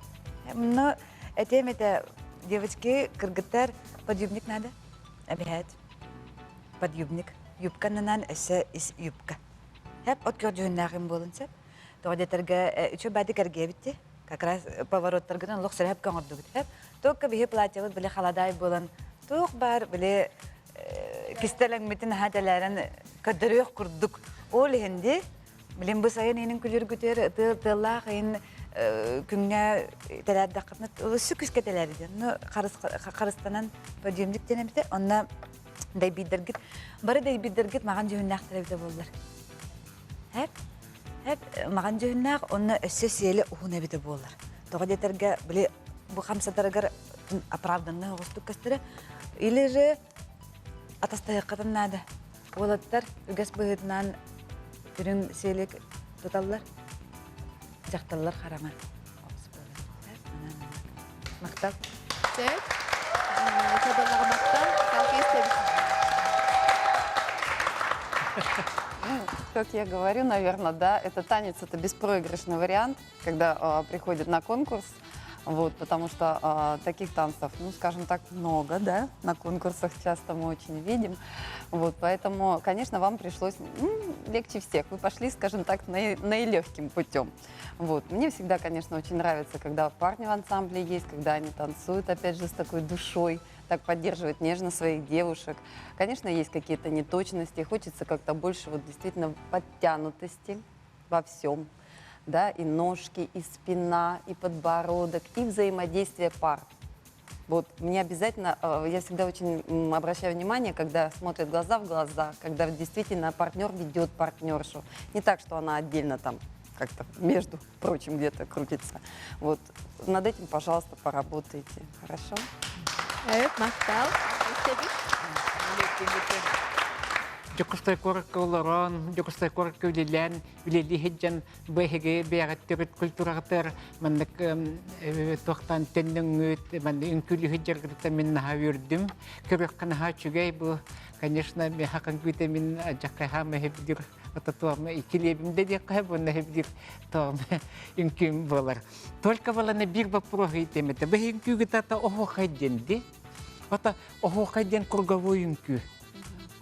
Но этиэм этэ, девочки, кыргыттар, подъюбник надо. Эбэһээт. Подъюбник. Юбка нанан өссө ис юбка. Хэп от көрдүһүннээхим буолун сөп. Тоҕо диэтэргэ үчүгэй баадык эргиэбит дии. Как раз повороттаргытын олох сөрөһөп оҥордубут. Хэп. Только биһи платьебыт били халадаай буолан туох баар били кистэлэҥмитин аһа тэлээрэн көрдөрүөх курдук. Ол иһин дии Билин бу сайын иһинин күлүргүтүөр тыал тыаллаах иһин күҥҥэ тэлээрдэххитинэ өссө күскэ тэлээрдин. Ну харыстанан подъемник диэн эбитэ. Онно дэйбиирдэргит бары дэйбиирдэргит маҕан дьүһүннээхтэр эбитэ буоллар. Хэп хэп маҕан дьүһүннээх онно өссө сиэлэ уһун эбитэ буолар. Тоҕо диэтэргэ били бу хамсатарыгар оправданный оҕустук көстөрө. Или же атастаһыаххытын наада. Уолаттар үгэс быһыытынан үрүҥ сиэлик туталлар, дьахталлар хараҥа. Махтал. Сөп. Сабыллаҕа махтал. Салгыы истэбит. Ну, как я говорю, наверное, да, это танец, это беспроигрышный вариант, когда э, приходит на конкурс, вот, потому что э, таких танцев, ну, скажем так, много, да, на конкурсах часто мы очень видим, вот, поэтому, конечно, вам пришлось ну, легче всех, вы пошли, скажем так, наи- наилегким путем, вот. Мне всегда, конечно, очень нравится, когда парни в ансамбле есть, когда они танцуют, опять же, с такой душой, так поддерживают нежно своих девушек. Конечно, есть какие-то неточности, хочется как-то больше вот действительно подтянутости во всем, да, и ножки, и спина, и подбородок, и взаимодействие пар. Вот мне обязательно, э, я всегда очень обращаю внимание, когда смотрят глаза в глаза, когда действительно партнер ведет партнершу. Не так, что она отдельно там как-то между прочим где-то крутится. Вот над этим, пожалуйста, поработайте. Хорошо? Evet, махтал. Дьокуускай куоракка олорон, Дьокуускай куоракка үлэлээн, үлэлии сылдьан бу эһиги бэйэҕит төрүт культураҕытыгар маннык туохтан төннөҥҥүт, маннык үҥкүүлүү сылдьаргытыттан мин наһаа үөрдүм. Көрүөххэ наһаа үчүгэй бу, конечно, миэхэ үҥкүүтэ мин алдьархай хаама иһибдир ототуома килиэбим да диэххэ уонна иһибдир тоом үҥкүүм буолар. Только баланы биир вопрос ыйытыам этэ. Бу үҥкүүгүт ата оһуохай диэн дии. Ата оһуохай диэн круговой үҥкүү.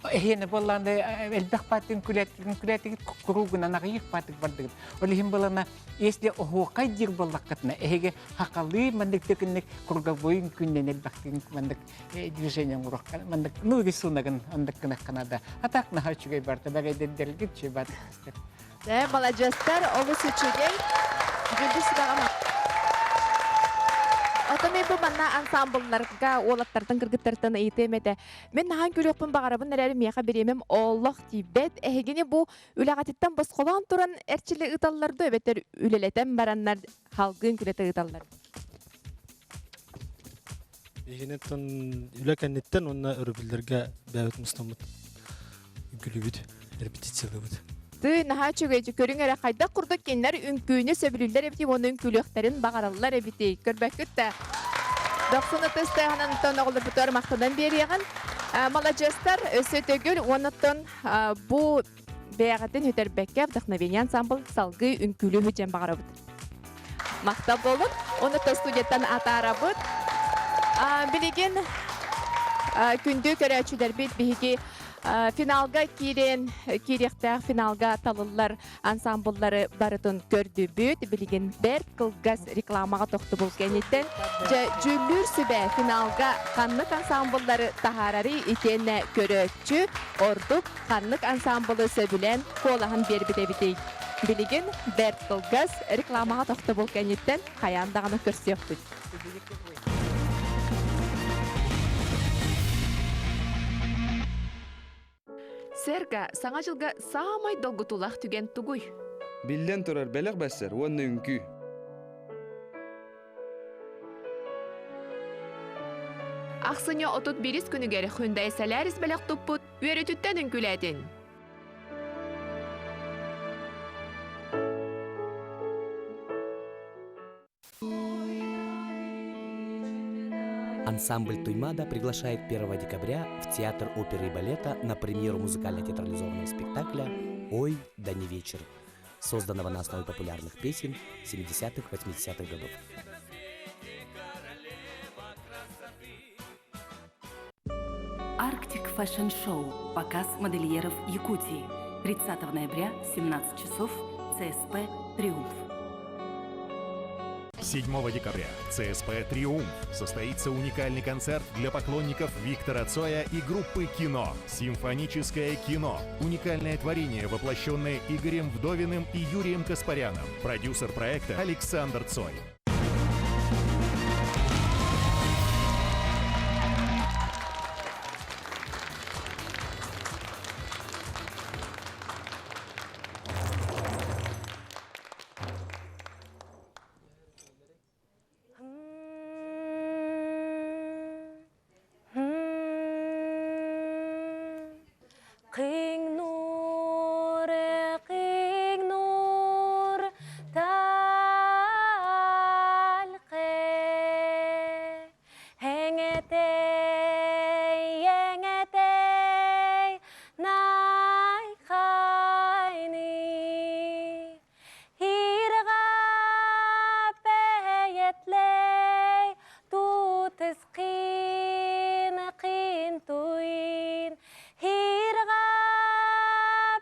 Эһиэнэ буоллааны элбэх баатын үҥкүүлээтигит куругунан аҕыйах баатык бардыгыт. Ол иһин буолана, если оһуохай диир буоллаххытына, эһиги хахалыы маннык төкүннүк круговой үҥкүүннэн элбэхтик маннык движение оҥоруохха маннык ну рисуногын оннук гынахха наада. А так наһаа үчүгэй барда бэгэйдэрдэргит үчүгэй баатык Э, маладьыастар, олус үчүгэй. Дьүлдү сүбэҕэ Ото мен бу манна ансамблларга уолаттартан кыргыттартан ыйытыам этэ. Мин наһаан көрүөхпүн баҕарабын эрээри миэхэ бириэмэм олох тиийбэт. Эһигини бу үлэҕититтэн босхолоон туран эрчили ыыталлар дуо эбэтэр үлэлэтэн бараннар халгыын күлэтэ ыыталлар? Биһигинэн үлэ кэнниттэн уонна өрөбүллэргэ бэйэбит мустаммыт үҥкүүлүүбүт, репетициялыыбыт. Тыы, наһаа үчүгэй көрүҥ эрэ хайдах курдук кинилэр үҥкүүнү сөбүлүүллэр эбитий уонна үҥкүүлүөхтэрин баҕараллар эбитий көрбөккүт да Дохсун ытыс тыаһынан оҕолорбутугар махтанан биэриэҕин. Маладьыастар өссө төгүл уоннаттан бу бэйэҕитин сүтэрбэккэ вдохновение ансамбл салгыы үҥкүүлүү диэн баҕарабыт. Махтал буолун. Оны студияттан атаарабыт. Билигин. Күндү көрөөччүлэрбит биһиги финалга киирэн киириэхтээх финалга талыллар ансамбллары барытын көрдүбүт. Билигин бэрт кылгас рекламаҕа тохтобул кэнниттэн дьэ дьүүллүүр сүбэ финалга ханнык ансамбллары таһаарарый итиэннэ көрөөччү ордук ханнык ансамблы сөбүлээн куолаһын биэрбит эбитий? Билигин бэрт кылгас рекламаҕа тохтобул кэнниттэн хайаан даҕаны көрсүөхпүт. Сэргэ, Саҥа дьылга саамай долгутуулаах түгэн тугуй? Биллэн турар, бэлэх бэссэр уонна үҥкүү. Ахсынньы 31 күнүгэр Hyundai Solaris бэлэх туппут үөрүүтүттэн үҥкүүлээтин. Ансамбль Туймада приглашает 1 декабря в Театр оперы и балета на премьеру музыкально-театрализованного спектакля «Ой, да не вечер», созданного на основе популярных песен 70-х-80-х годов. Арктик Fashion Show. Показ модельеров Якутии. 30 ноября, 17 часов, ЦСП «Триумф». 7 декабря ЦСП «Триумф» состоится уникальный концерт для поклонников Виктора Цоя и группы «Кино». Симфоническое кино. Уникальное творение, воплощенное Игорем Вдовиным и Юрием Каспаряном. Продюсер проекта Александр Цой. Кыҥ нур, кыҥ нур, талкы, Эҥэтэй, эҥэтэй, найхайны. Ирга бэйэтлэй, тутыс кыын, кыын туйын. Ирга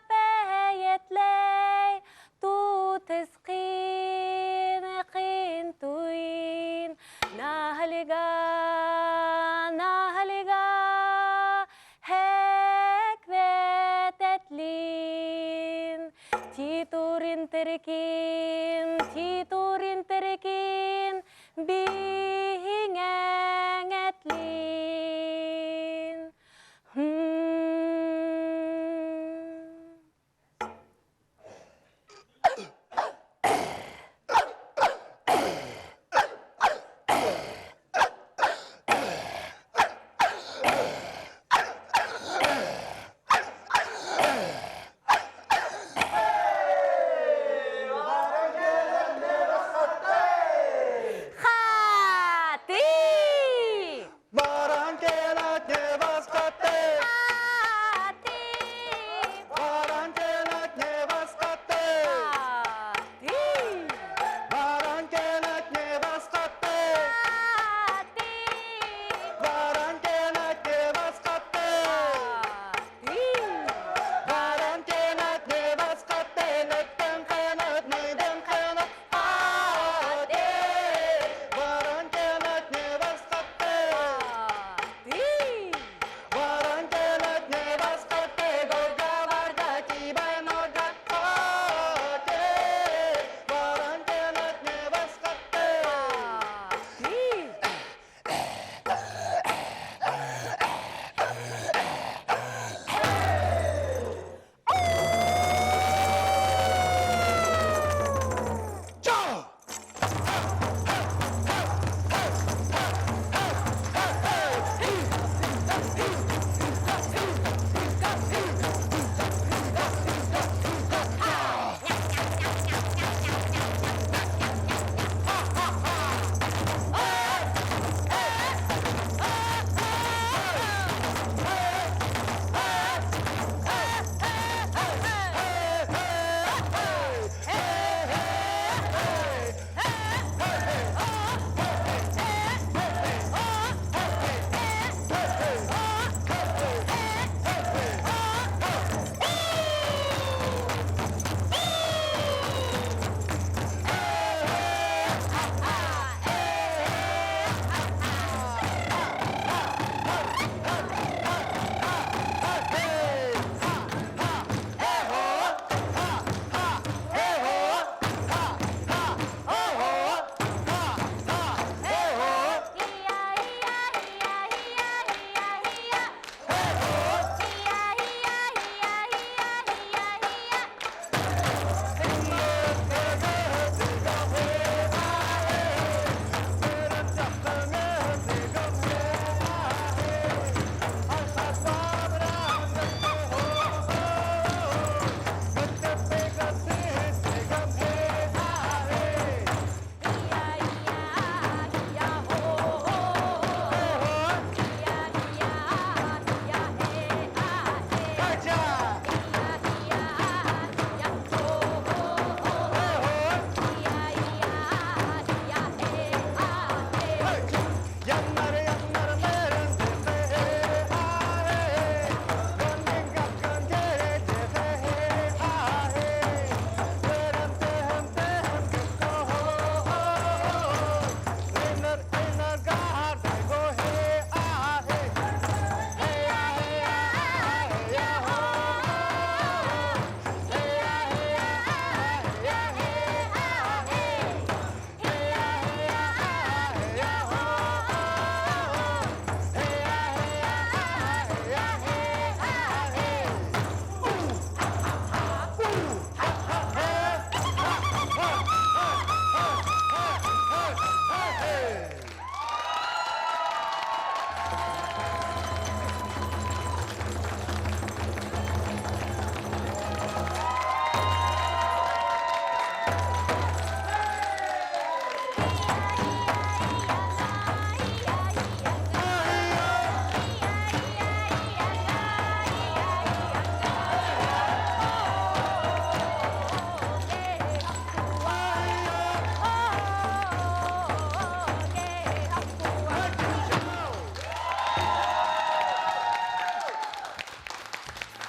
бэйэтлэй, тутыс кыын, кыын туйын. Наһалига, наһалига, Хеквететлин, Титурин терекин, титурин терекин, биһиңэҥэтлин.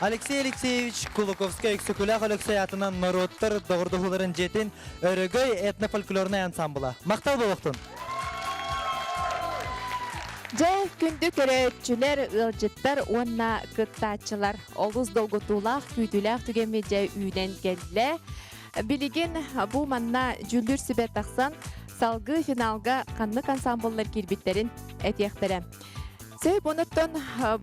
Алексей Алексеевич Кулаковскай Өксөкүлээх Өлөксөй аатынан норуоттар доҕордоһууларын дьиэтин Өрөгөй этнофольклорнай ансамбла. Махтал буолуохтун! Дьэ, күндү көрөөччүлэр, ыалдьыттар уонна кыттааччылар олус долгутуулаах, күүтүүлээх түгэммит дьэ үүнэн кэллэ. Билигин бу манна дьүүллүүр сүбэ тахсан, салгыы финалга ханнык ансамбллар киирбиттэрин этиэхтэрэ. Сөп, онуттан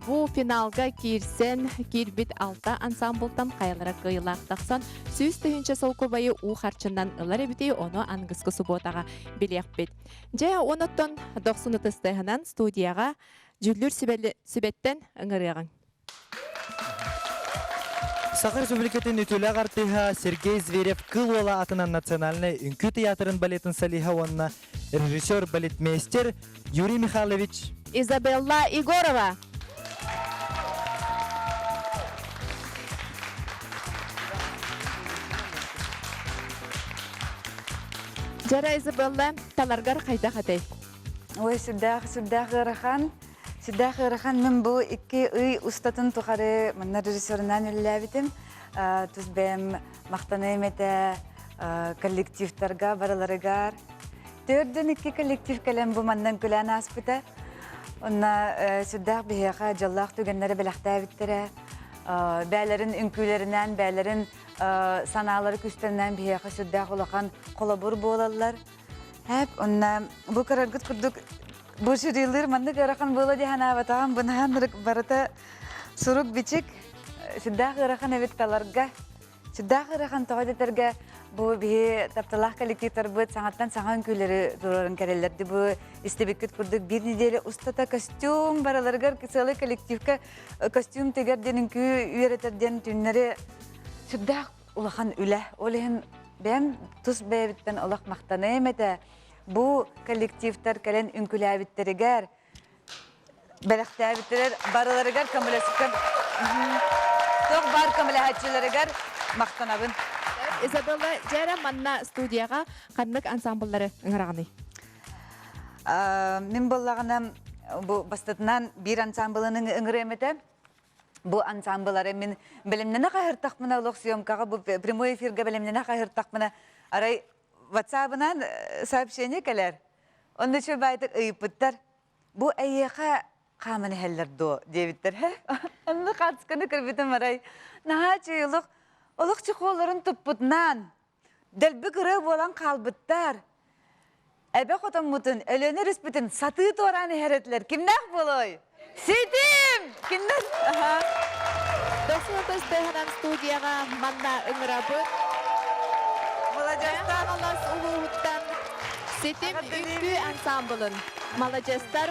бу финалга киирсэн киирбит алта ансамблтан хайалара кыайыылаах тахсан 100 000 солкуобайы уу харчынан ылар эбитий, ону аныгыскы субуотаҕа билиэхпит. Дьэ, онуттан дохсун ытыстыһынан студияҕа дьүүллүүр сүбэттэн ыҥырыаҕыҥ. Саха Республикатын үтүөлээх артыыһа Сергей Зверев Кыл Уола атынан национальнай үҥкүү тыйаатырын балетын солиһа уонна режиссер-балетмейстер Юрий Михайлович Изабелла Егорова. Дьара Изабелла, таларгар хайдах этэй? Ой, сүрдээх, сүрдээх ыарахан. Сүрдээх ыарахан мин бу икки ый устатын тухары манна режиссерынан үлэлээбитим. Тус бэйэм махтаныам этэ коллективтарга барыларыгар. Төрдүн икки коллектив кэлэн бу маннан күлээн ааспыта. Онно сүрдээх биһиэхэ дьоллоох түгэннэри бэлэхтээбиттэрэ. Бээлэрин үҥкүүлэринэн, бээлэрин санаалары күүстэринэн биһиэхэ сүрдээх улахан холобур буолаллар. Эп, онна бу көрөргүт курдук бу жюрилыыр маннык ыарахан буолуо дии санаабатаҕым. Бынаһан барыта сурук-бичик сүрдээх ыарахан эбит таларга. Сүрдээх ыарахан тоҕо дэтэргэ бу биһи тапталаах коллективтарбыт саҥаттан саҥа үҥкүүлэри туруоран кэлэллэр. Бу истибиккит курдук биир неделя устата костюм бараларыгар сыалы коллективка костюм тигэр диэн үҥкүү үөрэтэр диэн түүннэри сүрдээх улахан үлэ. Ол иһин бэйэм тус бэйэбиттэн олох махтаныам этэ. Бу коллективтар кэлэн үҥкүлээбиттэригэр, бэлэхтээбиттэригэр барыларыгар көмөлөспүт туох баар көмөлөһөөччүлэригэр махтанабын. Изабелла, дьэ манна студияҕа ханнык ансамбллары ыҥыраҕыный? Мин буоллаҕына бу бастатынан биир ансамблыны ыҥырыам этэ. Бу ансамблары мин бэлэмнэнэ хаһыртахпына олох съемкаҕа бу прямой эфиргэ бэлэмнэнэ хаһыртахпына арай ватсабынан сообщение кэлэр. Онно үчүгэй баайтык ыйыппыттар. Бу эйиэхэ хааман иһэллэр дуо диэбиттэр. Онно хаацканы көрбүтүм арай наһаа үчүгэй олох олох чехолларын туппутнаан дэлби кырыы буолан хаалбыттар. Эбэ хотоммутун, Өлүөнэ өрүспүтүн сатыы туораан иһэр этилэр. Кимнээх буолуой? Ситим! Киннэр? Дохсун ытыс студияҕа манна ыҥырабыт. Маладьыастар! Хаҥалас улууһуттан Ситим үҥкүү ансамблын маладьыастар.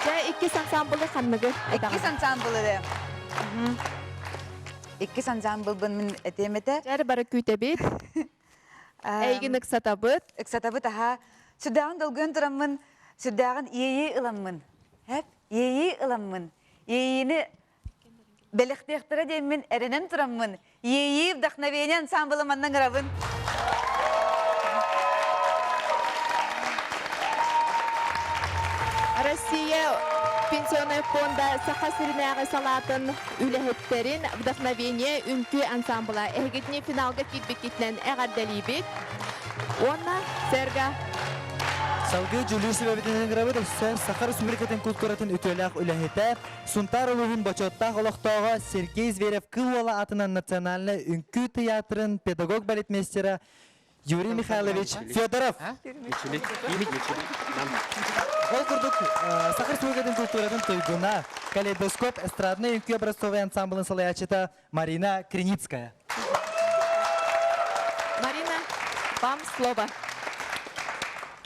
Дьэ, иккис ансамблы ханныгы Иккис ансамблы Иккис ансамблбын мин этиэм этэ. Дьэр бары күүтэбит. Эйигин ыксатабыт. Ыксатабыт, аха. Сүрдээҕин долгуйан тураммын, сүрдээҕин иэйии ыламмын. Эп, иэйии ыламмын. Иэйиини бэлэхтиэхтэрэ диэммин эрэнэн тураммын, иэйии вдохновение ансамблы манна ыҥырабын. Россия пенсионнай фонда Саха сиринээҕи салаатын үлэһиттэрин Вдохновение үҥкүү ансамбла эһигитини финалга киирбиккитинэн эҕэрдэлиибит. Уонна сэрга Салгыы Дьулүү сүбэбитин ыҥырабыт өссө Саха Республикатын культуратын үтүөлээх үлэһитэ, Сунтаар улууһун бочуоттаах олохтооҕо Сергей Зверев Кыл Уола аатынан национальнай үҥкүү тыйаатырын педагог-балетмейстера Юрий Михайлович Федоров. Ол курдук, Саха Республикатын культуратын туйгуна, калейдоскоп эстраднай үҥкүү образцовай ансамблын салайааччыта Марина Криницкая. Марина, вам слово.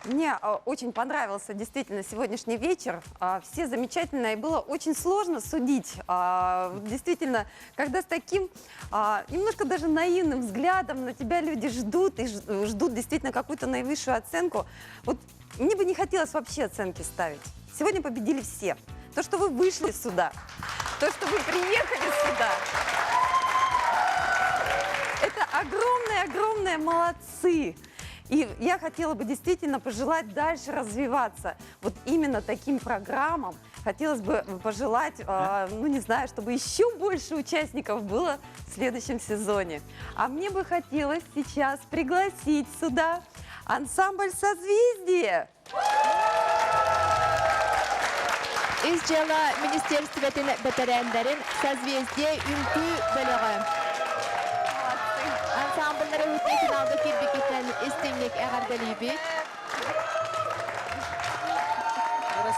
Мне очень понравился действительно сегодняшний вечер. Все замечательно, и было очень сложно судить. Действительно, когда с таким немножко даже наивным взглядом на тебя люди ждут и ждут действительно какую-то наивысшую оценку. Вот мне бы не хотелось вообще оценки ставить. Сегодня победили все. То, что вы вышли сюда, то, что вы приехали сюда, это огромные-огромные молодцы. И я хотела бы действительно пожелать дальше развиваться. Вот именно таким программам хотелось бы пожелать, ну не знаю, чтобы еще больше участников было в следующем сезоне. А мне бы хотелось сейчас пригласить сюда ансамбль «Созвездие». Ис дьыала министерствотын бэтэрээннэрин «Созвездие» үҥкүү бөлөҕө. Ансамбллары үтүө финалга киирбиккитинэн истиҥник эҕэрдэлиибит.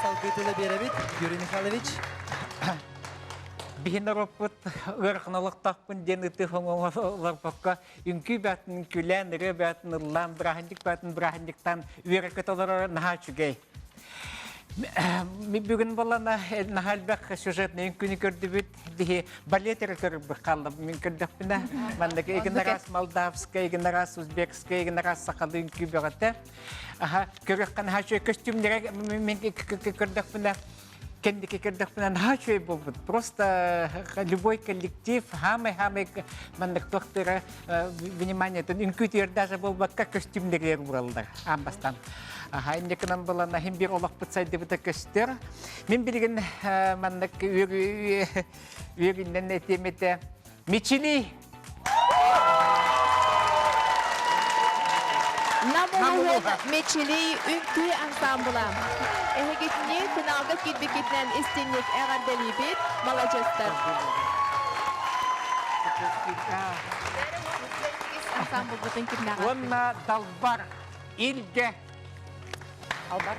Салгыы тыла биэрэбит, Юрий Михайлович. Биһи норуоппут ыарахан олохтоохпун диэн ытыы олорбокко үҥкүү бээтин үҥкүүлээн, ырыа бээтин ыллаан, бырааһынньык бээтин бырааһынньыктаан үөрэ-көтө олорор наһаа үчүгэй. Бүгүн буоллана наһаа элбэх сюжетный үҥкүүнү көрдүбүт. Биһи балет эрэ көрбүт хаалла мин көрдөхпүнэ. Маннык игин араас молдавскай, игин араас узбекскай, игин араас сахалыы үҥкүү бөҕөтө. Аха, көрүөххэ наһаа үчүгэй көстүүмнэрэ мин көрдөхпүнэ кэнники көрдөхпүнэ наһаа үчүгэй буолбут. Просто любой коллектив хаамай-хаамай маннык туохтара вниманиетын үҥкүүтүгэр даже буолбакка көстүүмнэригэр уураллар аан бастаан. Аха инникинэн булан иһин биир олохпут сайдыбыта көстөр. Мин билигин маннык үөрүүнэн этиэм этэ. Мичили Нам улууһун Мичили үҥкүү ансаамбыла. Эһигитини финалга киирбиккитинэн истиҥник эҕэрдэлиибит, маладьыастар. Ансаамбылбытын кимнээҕэр. Уонна Далбар Илгэ Албар.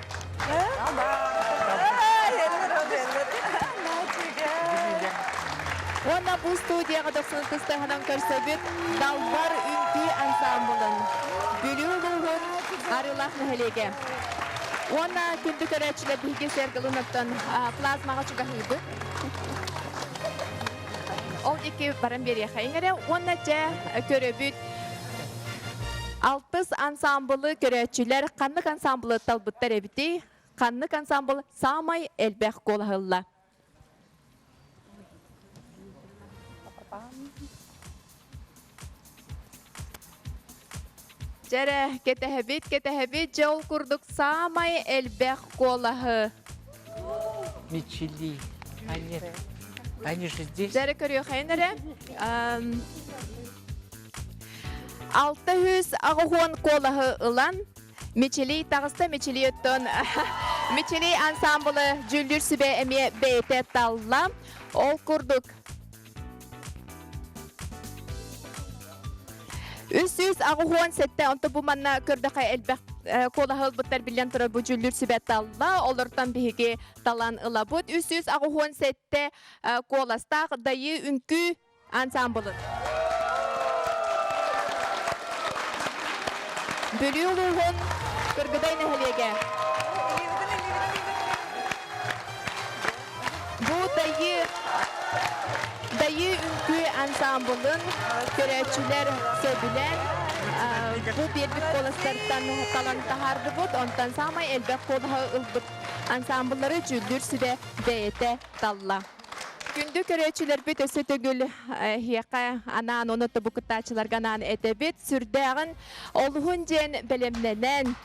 Уонна бу студияҕа дохсун тыстаһынан көрсөбүт Далбар үҥкүү ансаамбылын Бүлүү улууһун Арыылаах нэһилиэгэ. Уонна күндү көрөөччүлэр биһиги Сэргэлунаттан плазмаҕа чугаһыыбыт. Ол диэки баран биэриэхэйиҥ эрэ. Уонна дьэ көрөбүт Алтыс ансаамбылы көрөөччүлэр ханнык ансаамбылы талбыттар эбитий? Ханнык ансаамбыл саамай элбэх куолаһылла? Дьэрэ, кэтэһэбит, кэтэһэбит, дьэ ол курдук саамай элбэх куолаһы. Мичили. Они, они же здесь. Дьэрэ көрүөхайын эрэ. 680 куолаһы ылан, Мичилий таҕыста Мичилий оттон Мичилий ансаамбылы дьүүллүүр сүбэ эмиэ бэйэтэ талла. Ол курдук 387 онто бу манна көрдөхө элбэх куолаһы ылбыттар биллэн турар бу дьүүллүүр сүбэ талла. Олортон биһиги талан ылабыт. 387 куоластаах Дайыы үҥкүү ансаамбылын. Бүлүү улууһун Кыргыдай нэһилиэгэ. Бу Дайыы Дайыы үҥкүү ансаамбылын көрөөччүлэр сөбүлээн бу биэрбит куоластартан талан таһаардыбыт. Онтон саамай элбэх куолаһы ылбыт ансаамбыллары дьүүллүүр сүбэ бэйэтэ талла. Күндү көрөөччүлэрбит өссө төгүл эһиэхэ анаан уонна тобу кыттааччыларга анаан этэбит. Сүрдээҕин олуһун диэн бэлэмнэнэн,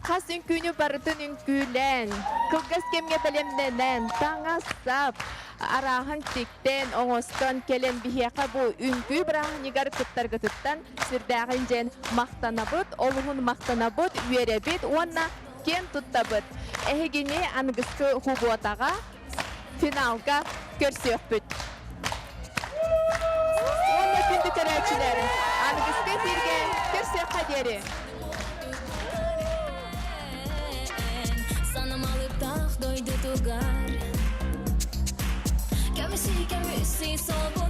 хас үҥкүүнү барытын үҥкүүлээн, кылгас кэмҥэ бэлэмнэнэн, таҥас-сап арааһын тиктэн, оҥостон кэлэн биһиэхэ бу үҥкүү бырааһынньыгар кыттаргытыттан сүрдээҕин диэн махтанабыт, олуһун махтанабыт, үөрэбит уонна киэн туттабыт. Эһигини аныгыскы хубуотаҕа финалга көрсүөхпүт. Уонна күндү көрөөччүлэр, аныгыскы эфиргэ көрсүөххэ диэри! Санамалыктаах дойдутугар Көмүсүй көмүсүй сол.